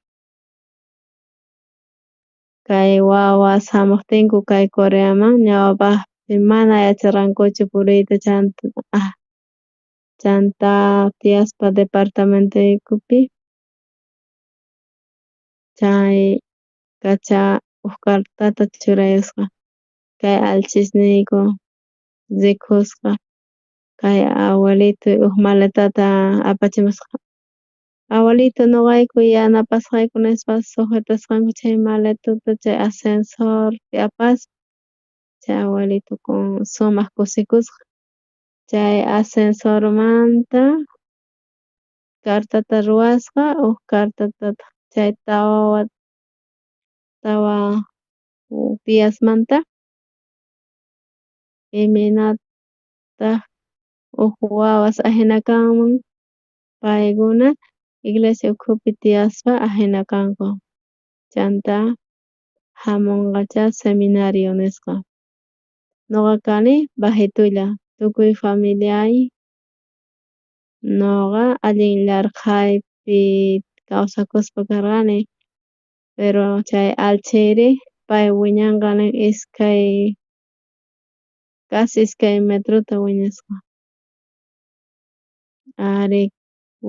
Kay wawas jamojtinku kay Coreaman ñawpajpi mana yacharqankuchu puriyta chanta chanta tiyaspa departamentoykupi chay kacha uj cartata churayusqa kay allchhisniyku rikusqa. Kay abuelitoy uj maletata apachimusqa. Abuelito noqayku yanapasqayku nispa sujetasqanku chay maletata chay ascensorpi apaspa chay abuelito sumaq kusikusqa. Chay ascensormanta cartata ruwasqa uj cartatataj chay tawa diasmanta imaynataj uj wawas ajina kanman paykuna iglesia ukhupi tiyaspa ajina kanku chanta jamunqachá seminario nisqa. Nuqa kani bajitulla tukuy familiay nuqa allin yarqhaypi kawsakuspa karqani pero chay allchhiyri pay wiñanqa iskay casi iskay metrota wiñasqa. Ari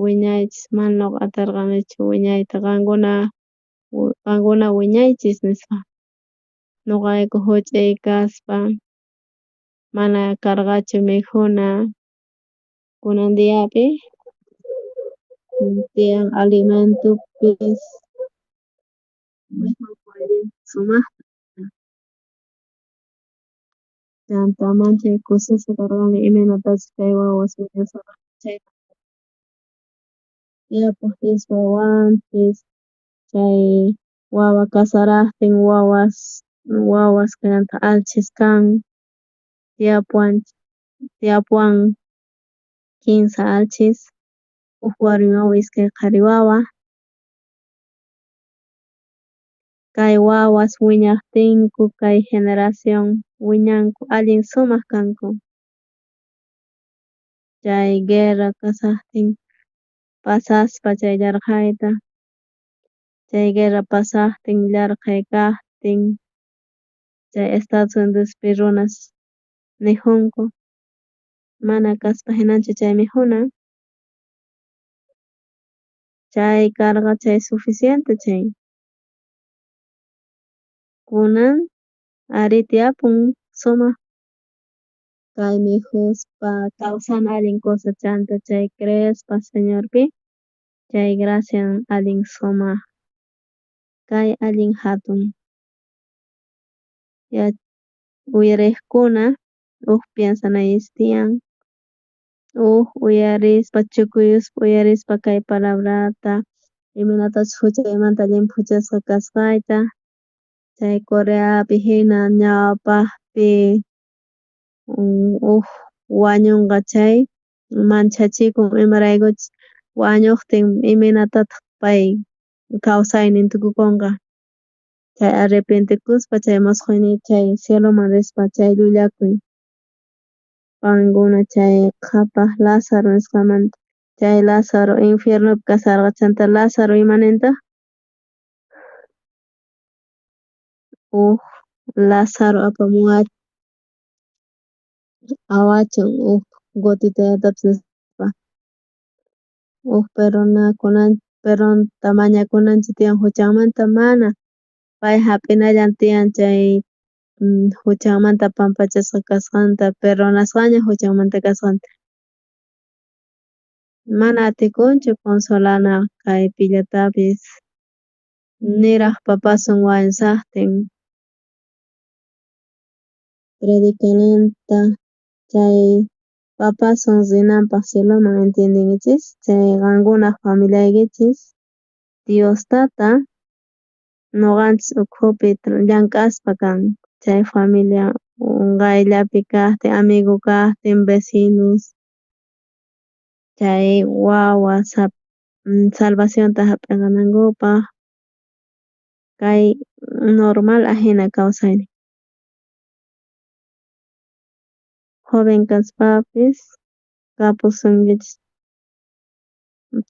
wiñaychis mana nuqa aterqanichu wiñayta qankuna wiñaychis nispa. Nuqayku juch'iy kaspa mana karqachu mikhuna kunan diapi tiyan alimentopis mikhunku allin sumajta. Chanta manchay kusisqa karqani imaynatachus kay wawas wiñasqanku chayta. Tiyapujtinchis wawanchis chay wawa kasarajtin wawas wawas chanta allchhis kan tiyapuwan kinsa allchhis uj warmi wawa iskay qhari wawa. Kay wawas wiñajtinku kay generación wiñanku allin sumaq kanku. Chay guerra kasajtin pasaspa chay yarqhayta chay guerra pasajtin yarqhay kajtin chay Estados Unidospi runas mikhunku mana kaspa jinachu chay mikhuna chay karqa chay suficiente chay. Kunan ari tiyapun sumaq kay mikhuspa kawsana allin cosa chanta chay creespa Señorpi chay gracian allin sumaq kay allin jatun. Uyarejkuna uj piensanaychis tiyan uj uyarispa chukuyuspa uyarispa kay palabrata imaynatachus juchaymanta llimphuchasqa kasqayta chay Coreapi jina ñawpajpi uj wañonqa chay manchachikun imaraykuchus wañojtin imaynatataj pay kawsaynin tukukonqa chay arrepientekuspa chay mosqoyniy chay cieloman rispa chay llullakuy qankuna chay qhapaj Lázaro nisqamanta chay Lázaro infiernopi kasharqa chanta Lázaro imanintaj uj Lázaro awachun uj gotitallatapis nispa uj perdonta mañakunanchis tiyan juchanmanta mana pay jap'inallan tiyan chay juchanmanta pampachasqa kasqanta perdonasqaña juchanmanta kasqanta mana atikunchu consolana kay pillatapis niraj papasun wañushajtin predicananta chay papasun rinanpaj cieloman entiendenkichis chay qankunaj familiaykichis Dios tata noqanchis ukhupi llank'aspa kan chay familia qayllapi kajtin amigo kajtin vecinos chay wawas salvacionta jap'eqanankupaj kay normal ajina kawsaynin. Joven kaspapis kapusunkichis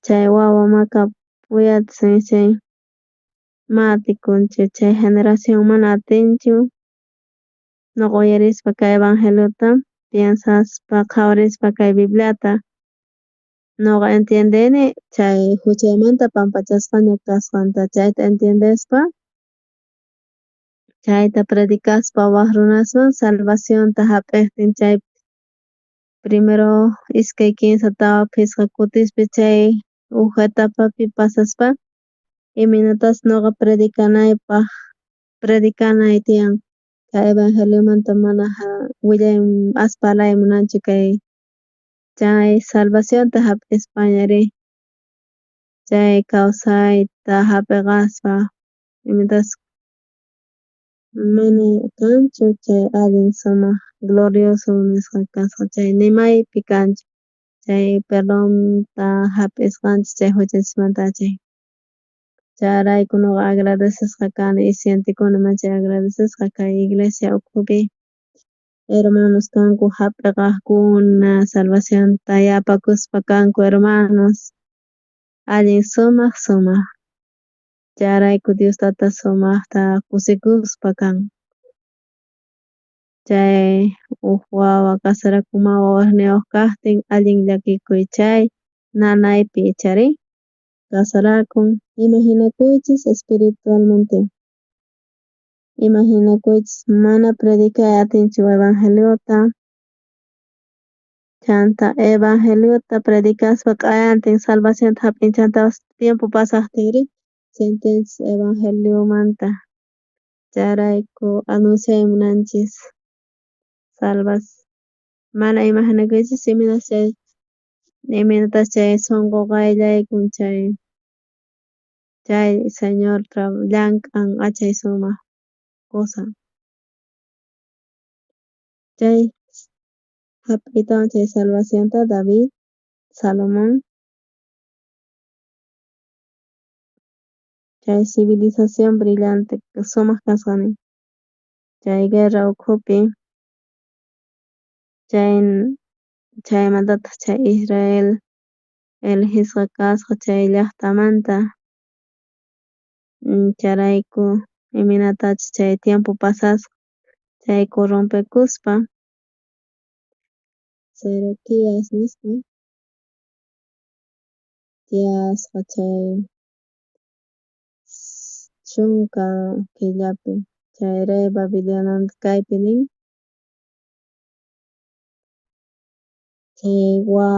chay wawa ma kapuyachun chay ma atikunchu chay generación mana atinchu noqa uyarispa kay evangeliota piensaspa qhawarispa kay Bibliata noqa entiendeni chay juchaymanta pampachasqaña kasqanta chayta entiendespa chayta predicaspa waj runasman salvacionta jap'ejtin chay Primero 2, 3, 4, 5 kutispi chay uj etapapi pasaspa imaynatas noqa predicanaypaj predicanay tiyan kay evangeliomanta mana willay as parlay munanchu kay chay salvacionta jap'ispañari chay kawsayta jap'iqaspa imatas mana kanchu chay allin sumaq glorioso nisqa kasqa chay ni maypi kanchu chay perdonta jap'isqanchis chay juchanchismanta chay. Chayrayku nuqa agradecesqa kani y sientekuni manchay agradecesqa kay iglesia ukhupi hermanos kanku jap'iqaqkuna salvacionta yapakuspa kanku hermanos allin sumaq sumaq chayrayku Dios tata sumaqta kusikuspa kan. Chay uj wawa kasarakunman wawasniyuq kaqtin allin llakikuy chay nanaypi ichari kasarakun. Imaginakuychis espiritualmente imaginakuychis mana predicay atinchu evangeliota chanta evangeliota predicaspa q'ayantin salvacionta jap'in chantapas tiempo pasaqtinri sentencia evangeliomanta chayrayku anunciay munanchis salvas mana imaginakuychis imaynas chay imaynatas chay sunqu qayllaykun chay chay Señor llank'an achay sumaq cosa. Chay jap'iytawan chay salvacionta David Salomón chay civilización brillante sumaq kasqa nin chay guerra ukhupi chay chaymantataq chay Israel elijisqa kasqa chay llaqtamanta chayrayku imaynatachus chay tiempo pasasqa chay corrompekuspa Sedequías nisqa tiyasqa chay chunka killapi chay rey Babiloniamanta kaypi nin chay wa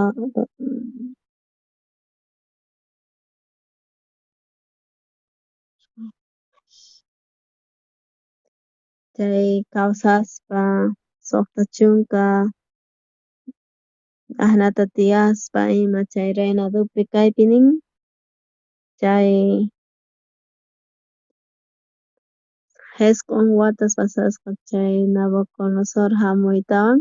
chay kawsaspa 60 ajnata tiyaspa ima chay reinadopi kaypi nin chay 9 watas pasasqa chay Nabucodonosor jamuytawan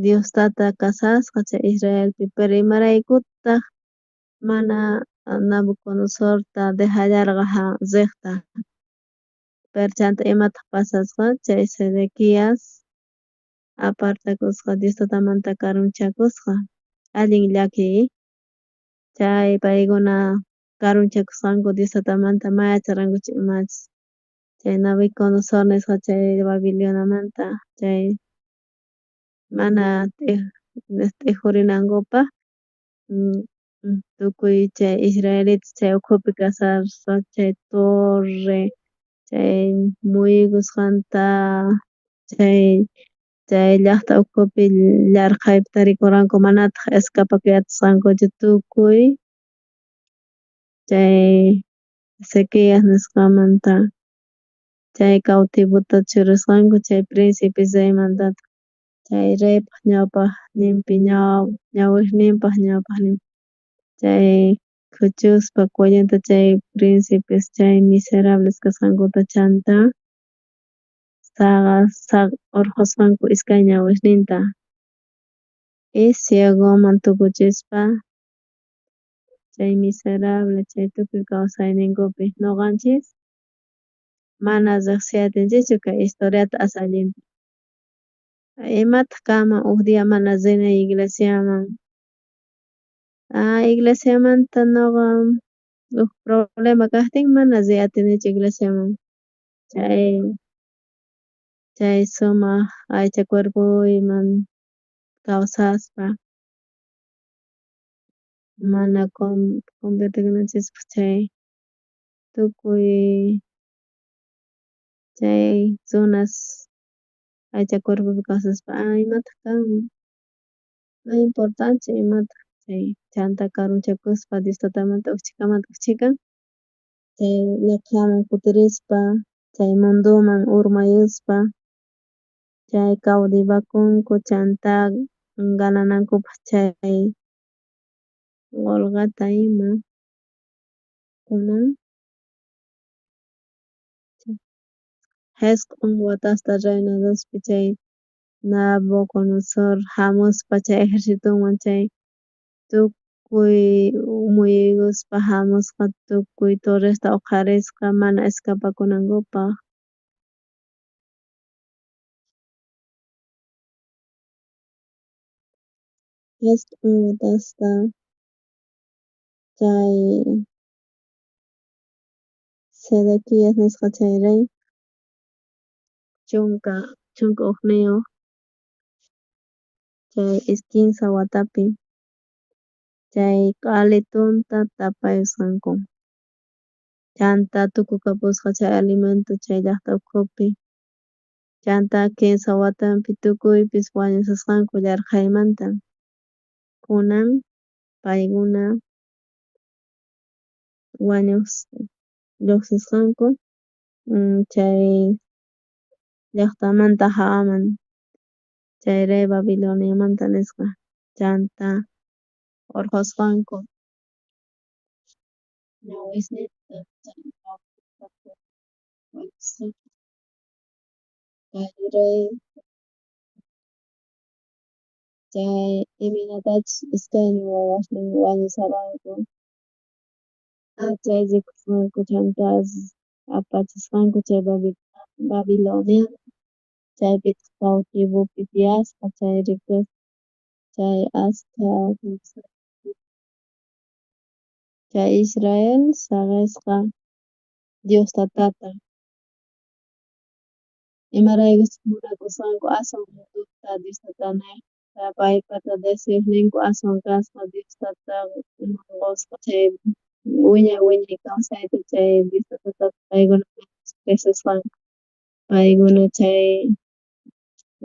Dios tata kasasqa chay Israelpi pero imaraykutaq mana Nabucodonosorta dejallarqa riqta pero chanta imataq pasasqa chay Sedequías apartakusqa Dios tatamanta karunchakusqa allin llakiy chay paykuna karunchakusqanku Dios tatamanta may yacharqankuchu imachus chay Nabucodonosor nisqa chay Babiloniamanta chay mana t'ijurinankupaq tukuy chay israelitas chay ukhupi kasarqa chay torre chay muyuykusqanta chay chay llaqta ukhupi llarqhaypi tarikurqanku manataq escapakuy atisqankuchu tukuy chay Sequías nisqamanta chay cautivota churasqanku chay príncipes reymantataq chay reypaq ñawpaqninpi ñawisninpaq ñawpaqninpi chay khuchuspa cuellonta chay príncipes chay miserables kasqankuta chanta orqhosqanku iskay ñawisninta y ciegoman tukuchispa chay miserable chay tukuy kawsayninkupi noqanchis mana riqsiy atinchischu kay historiata as allinta. Imataq kanman uj día mana rinay iglesiaman iglesiamanta noqa uj problema kaqtin mana riy atinichu iglesiaman chay chay sumaq aycha cuerpoyman kawsaspa mana convertikunanchispaq chay tukuy chay runas. Aycha cuerpopi kawsaspa imataj kanman, no importanchu imataj chay chanta karunchakuspa Dios tatamanta uj chhikamanta uj chhikan chay laqhaman kutirispa chay mundoman urmayuspa chay cautivakunku chanta gananankupaj chay qolqeta ima kunan jisq'on watasta reinadospi chay Nabucodonosor jamuspa chay ejercitonwan chay tukuy muyuykuspa jamusqa tukuy torresta oqharisqa mana escapakunankupaj. Jisq'on watasta chay Sedequias nisqa chay rey 11 chay kinsa watapi chay q'alitunta tapayusqanku chanta tukukapusqa chay alimento chay llajta ukhupi chanta kinsa watampi tukuypis wañushasqanku yarqhaymanta kunan paykuna wañoj llojsisqanku chay llajtamanta jawaman chay rey Babiloniamanta nisqa chanta orqhosqanku ñawisninta kay rey chay imaynatachus iskaynin wawasnin wañusharqanku chay rikusqanku chanta apachisqanku chay Babiloniaman chaypitaj cautivopi tiyasqa chay rikus chay askha chay Israel saqesqa Dios tatata imaraykuchus munakusqanku aswan mundota Dios tatanejta paypata deseosninku aswan kasqa Dios tata qosqa chay wiñay wiñay kawsayta chay Dios tatata paykuna menospreciasqanku paykuna chay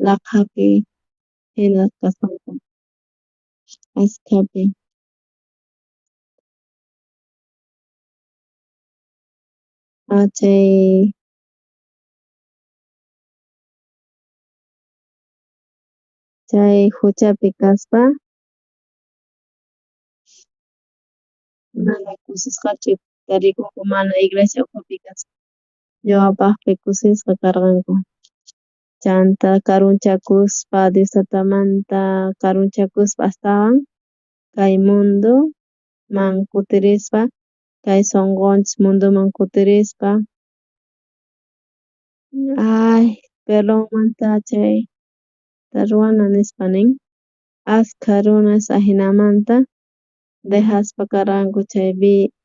laqhapi jina kasqanku askhapi. Chay chay juchapi kaspa mana kusisqachu tarikunku mana iglesia ukhupi kaspa ñawpajpi kusisqa karqanku chanta karunchakuspa Dios tatamanta karunchakuspa astawan kay mundoman kutirispa kay sonqonchis mundoman kutirispa ay perdonmanta chay ruwana nispa nin askha runas ajinamanta dejaspa karqanku chay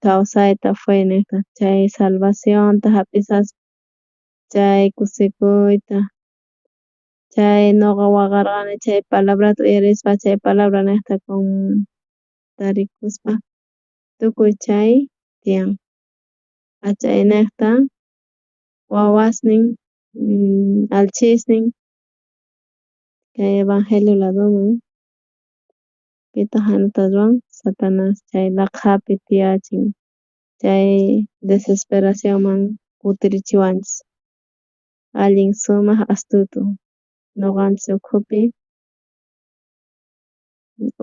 kawsayta fe nejta chay salvacionta jap'isaspa chay kusikuyta chay noqa waqarqani chay palabrata uyarispa chay palabra nejta tarikuspa tukuy chay tiyan achaynejta wawasnin allchhisnin kay evangelio ladoman pitaj jinata ruwan Satanas chay laqhapi tiyachin chay desesperacionman kutirichiwanchis allin sumaj astuto noqanchis ukhupi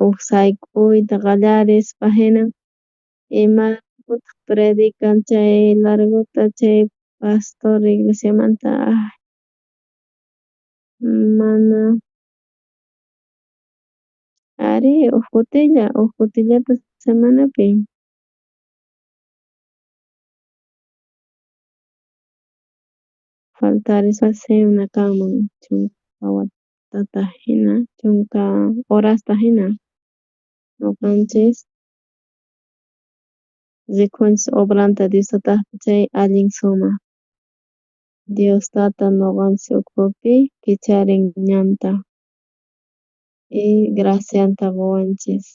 uj sayk'uyta qallarispa jina imaraykutaj predican chay largota chay pastor iglesiamanta ay mana arí uj kutilla uj kutillata semanapi faltarispa semana kanman chunka watata jina chunka horasta jina noqanchis rikunchis obranta Dios tatajta chay allin sumaj Dios tata noqanchis ukhupi kicharin ñanta y gracianta qowanchis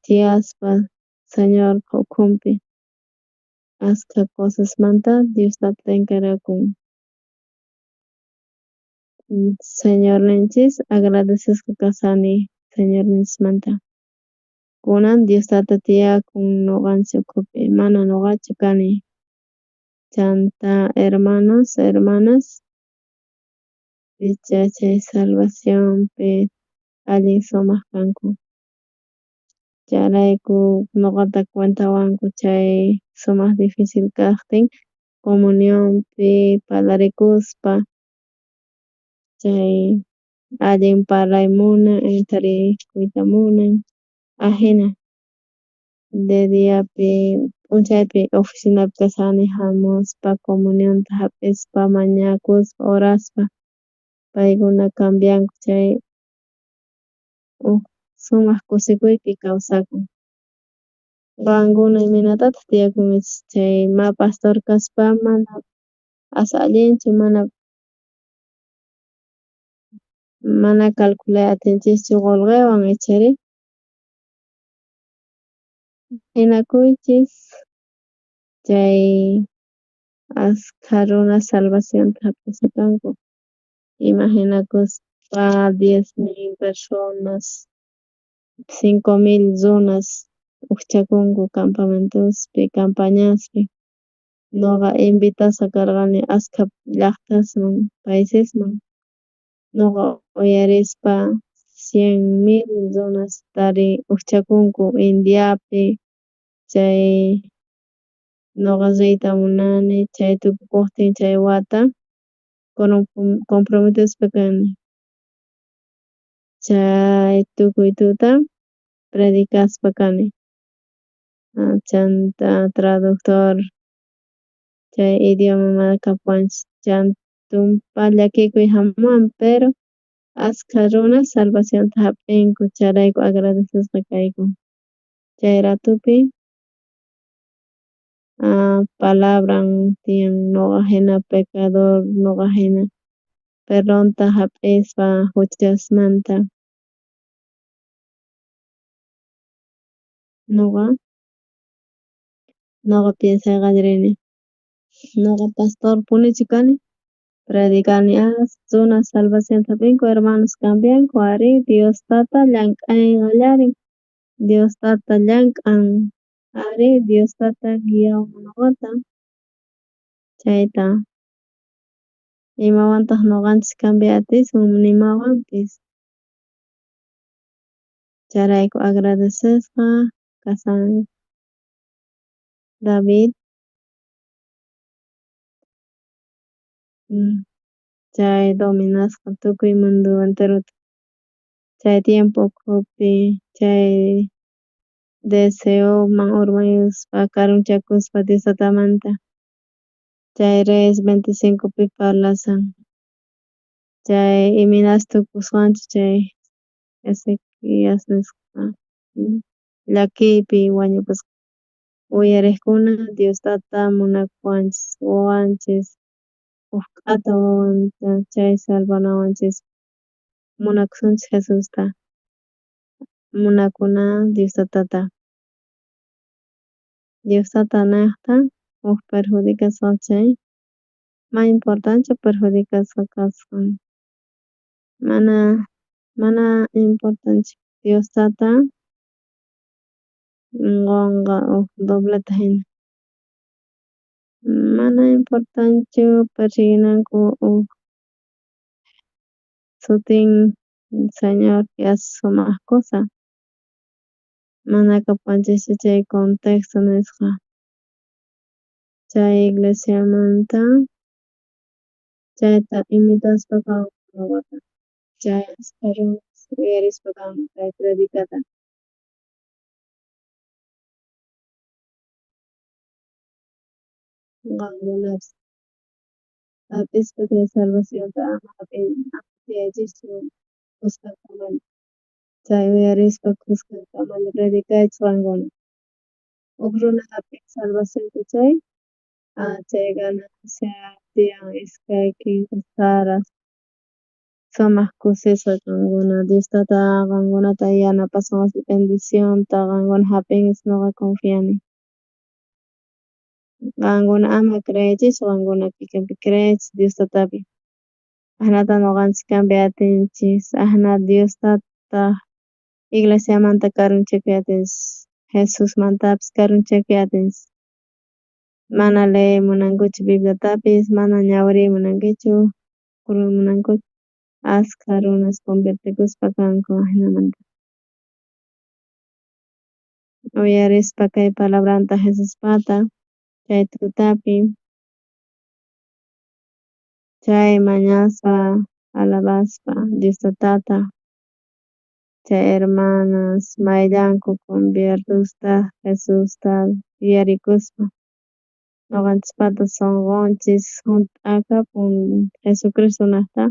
tiyaspa Señorpa ukhunpi askha cosasmanta Dios tata encargakun. Señorninchis agradecesqa kashani Señorninchismanta. Kunan Dios tata tiyakun noqanchis ukhupi, mana noqachu kani. Chanta hermanos, hermanas icha chay salvacionpi allin sumaq kanku. Chayrayku noqata cuentawanku chay sumaq difícil kaqtin comunionpi parlarikuspa chay allin parlay munan tarikuyta munan ajina. De diapi p'unchaypi oficinapi kashani hamuspa comunionta hap'ispa mañakuspa oraspa paykuna cambianku chay uj sumaq kusikuypi kawsakun. Qankuna imaynatataq tiyakunkichis chay ma pastor kaspa mana as allinchu mana calculay atinchischu qulqiwan ichari? Jinakuychis chay askha runas salvacionta hap'isqa kanku imaginakuspa 10.000 personas 5.000 runas ujchakunku campamentospi campañaspi. Noqa invitasqa karqani askha llaqtasman paisesman noqa uyarispa 100.000 runas tari ujchakunku Indiapi chay noqa riyta munani chay tukukuqtin chay wata comprometesqa kani chay tukuy tuta predicaspa kani chanta traductor chay idioma mana kapuwanchis tumpa llakikuy hamuwan pero askha runas salvacionta hap'inku chayrayku agradecesqa kayku chay ratupi palabran tiyan noqa hina pecador noqa hina perdonta hap'ispa huchasmanta noqa piensay qallarini noqa pastor punichu kani predicani runas salvacionta hap'inku hermanos cambianku ari Dios tata llank'ay qallarin Dios tata llank'an ari Dios tata guiawan noqata chayta imawantaq noqanchis cambiay atisun nimawanpis chayrayku agradecesqa kashani David chay dominasqa tukuy mundo enterota chay tiempo ukhupi chay deseoman urmayuspa karunchakuspa Dios tatamanta chay Reyes 25pi parlashan chay imaynas tukusqanchus chay Ezequias nisqa llakiypi wañupusqa uyariqkuna Dios tata munakuwanchis qowanchis uj k'ata wawanta chay salvanawanchis munakusunchis Jesusta munakuna Dios tatata Dios tata nejta uj perjudicasqa chay may importante perjudicasqa kasqan mana importante Dios tata qonqa uj dobleta jina mana importantechu persiguinanku uj sutin Señor as sumaq cosa mana kapuwanchischu chay contexto nisqa chay iglesiamanta chayta imitaspa noqata chay askha runas uyarispa kanku chay predicata. Qankunapis hap'ispa chay salvacionta ama tiyaychischu khuskankamalla chay uyarispa khuskankamalla predicaychis qankuna uj runa hap'in salvacionta chay chay ganancia tiyan iskay kinsa saras sumaq kusisqa qankuna Dios tata qankunata yanapasun bendicionta qankuna hap'inkichis noqa confiani qankuna ama creeychischu qankuna kikinpi creeychis Dios tatapi. Ajinata noqanchis cambiay atinchis, ajina Dios tata iglesiamanta karunchakuy atinchis, Jesusmantapis karunchakuy atinchis. Mana leey munankuchu Bibliatapis, mana ñawiriy munankuchu, munankuchu. Askha runas convertikuspa kanku ajinamanta. Uyarispa kay palabranta Jesuspata chay tutapi chay mañaspa alabaspa Dios tatata chay hermanas mayllanku conviertosta Jesusta yuyarikuspa noqanchispata sonqonchis junt'akapun Jesucristonejta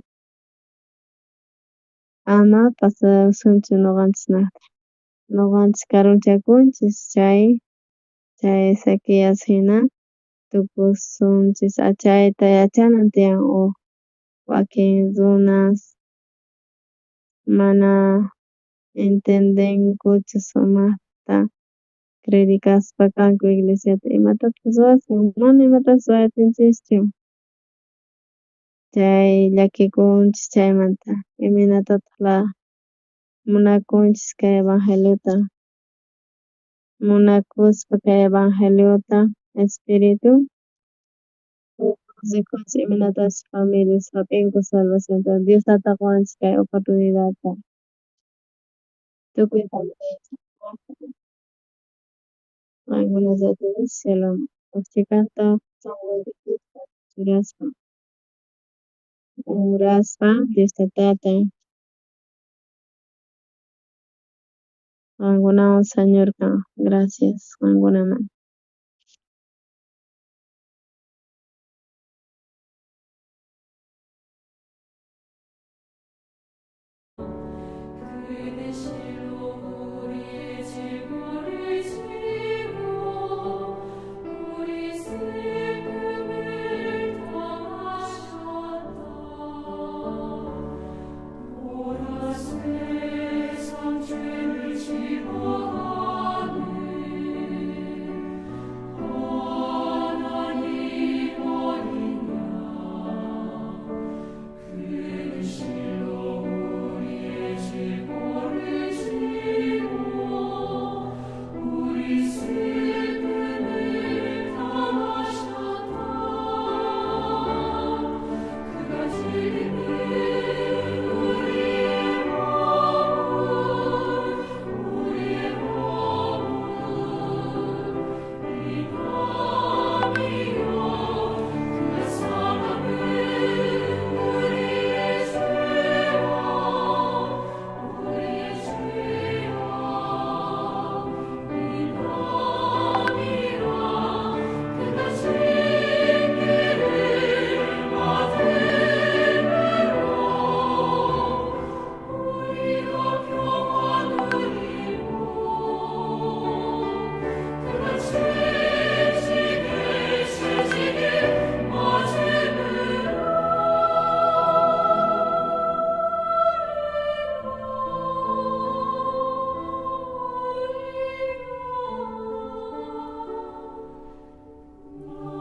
ama pasasunchu noqanchisnejta noqanchis karunchakunchis chay chay Ezequias jina tukusunchis chayta yachanan tiyan uj wakin runas mana entendenkuchu sumajta predicaspa kanku iglesiata imatataj ruwasun mana imatapis ruway atinchischu chay llakikunchis chaymanta imaynatataj la munakunchis kay evangeliota munakuspa kay evangeliota espiritu rikunchis imaynatachus familias jap'inku salvacionta Dios tata qowanchis kay oportunidadta tukuy qankuna riytinchis cieloman uj chhikanta sonqoykichista churaspa oraspa Dios tatata qankunawan Señor kanqa gracias qankunaman.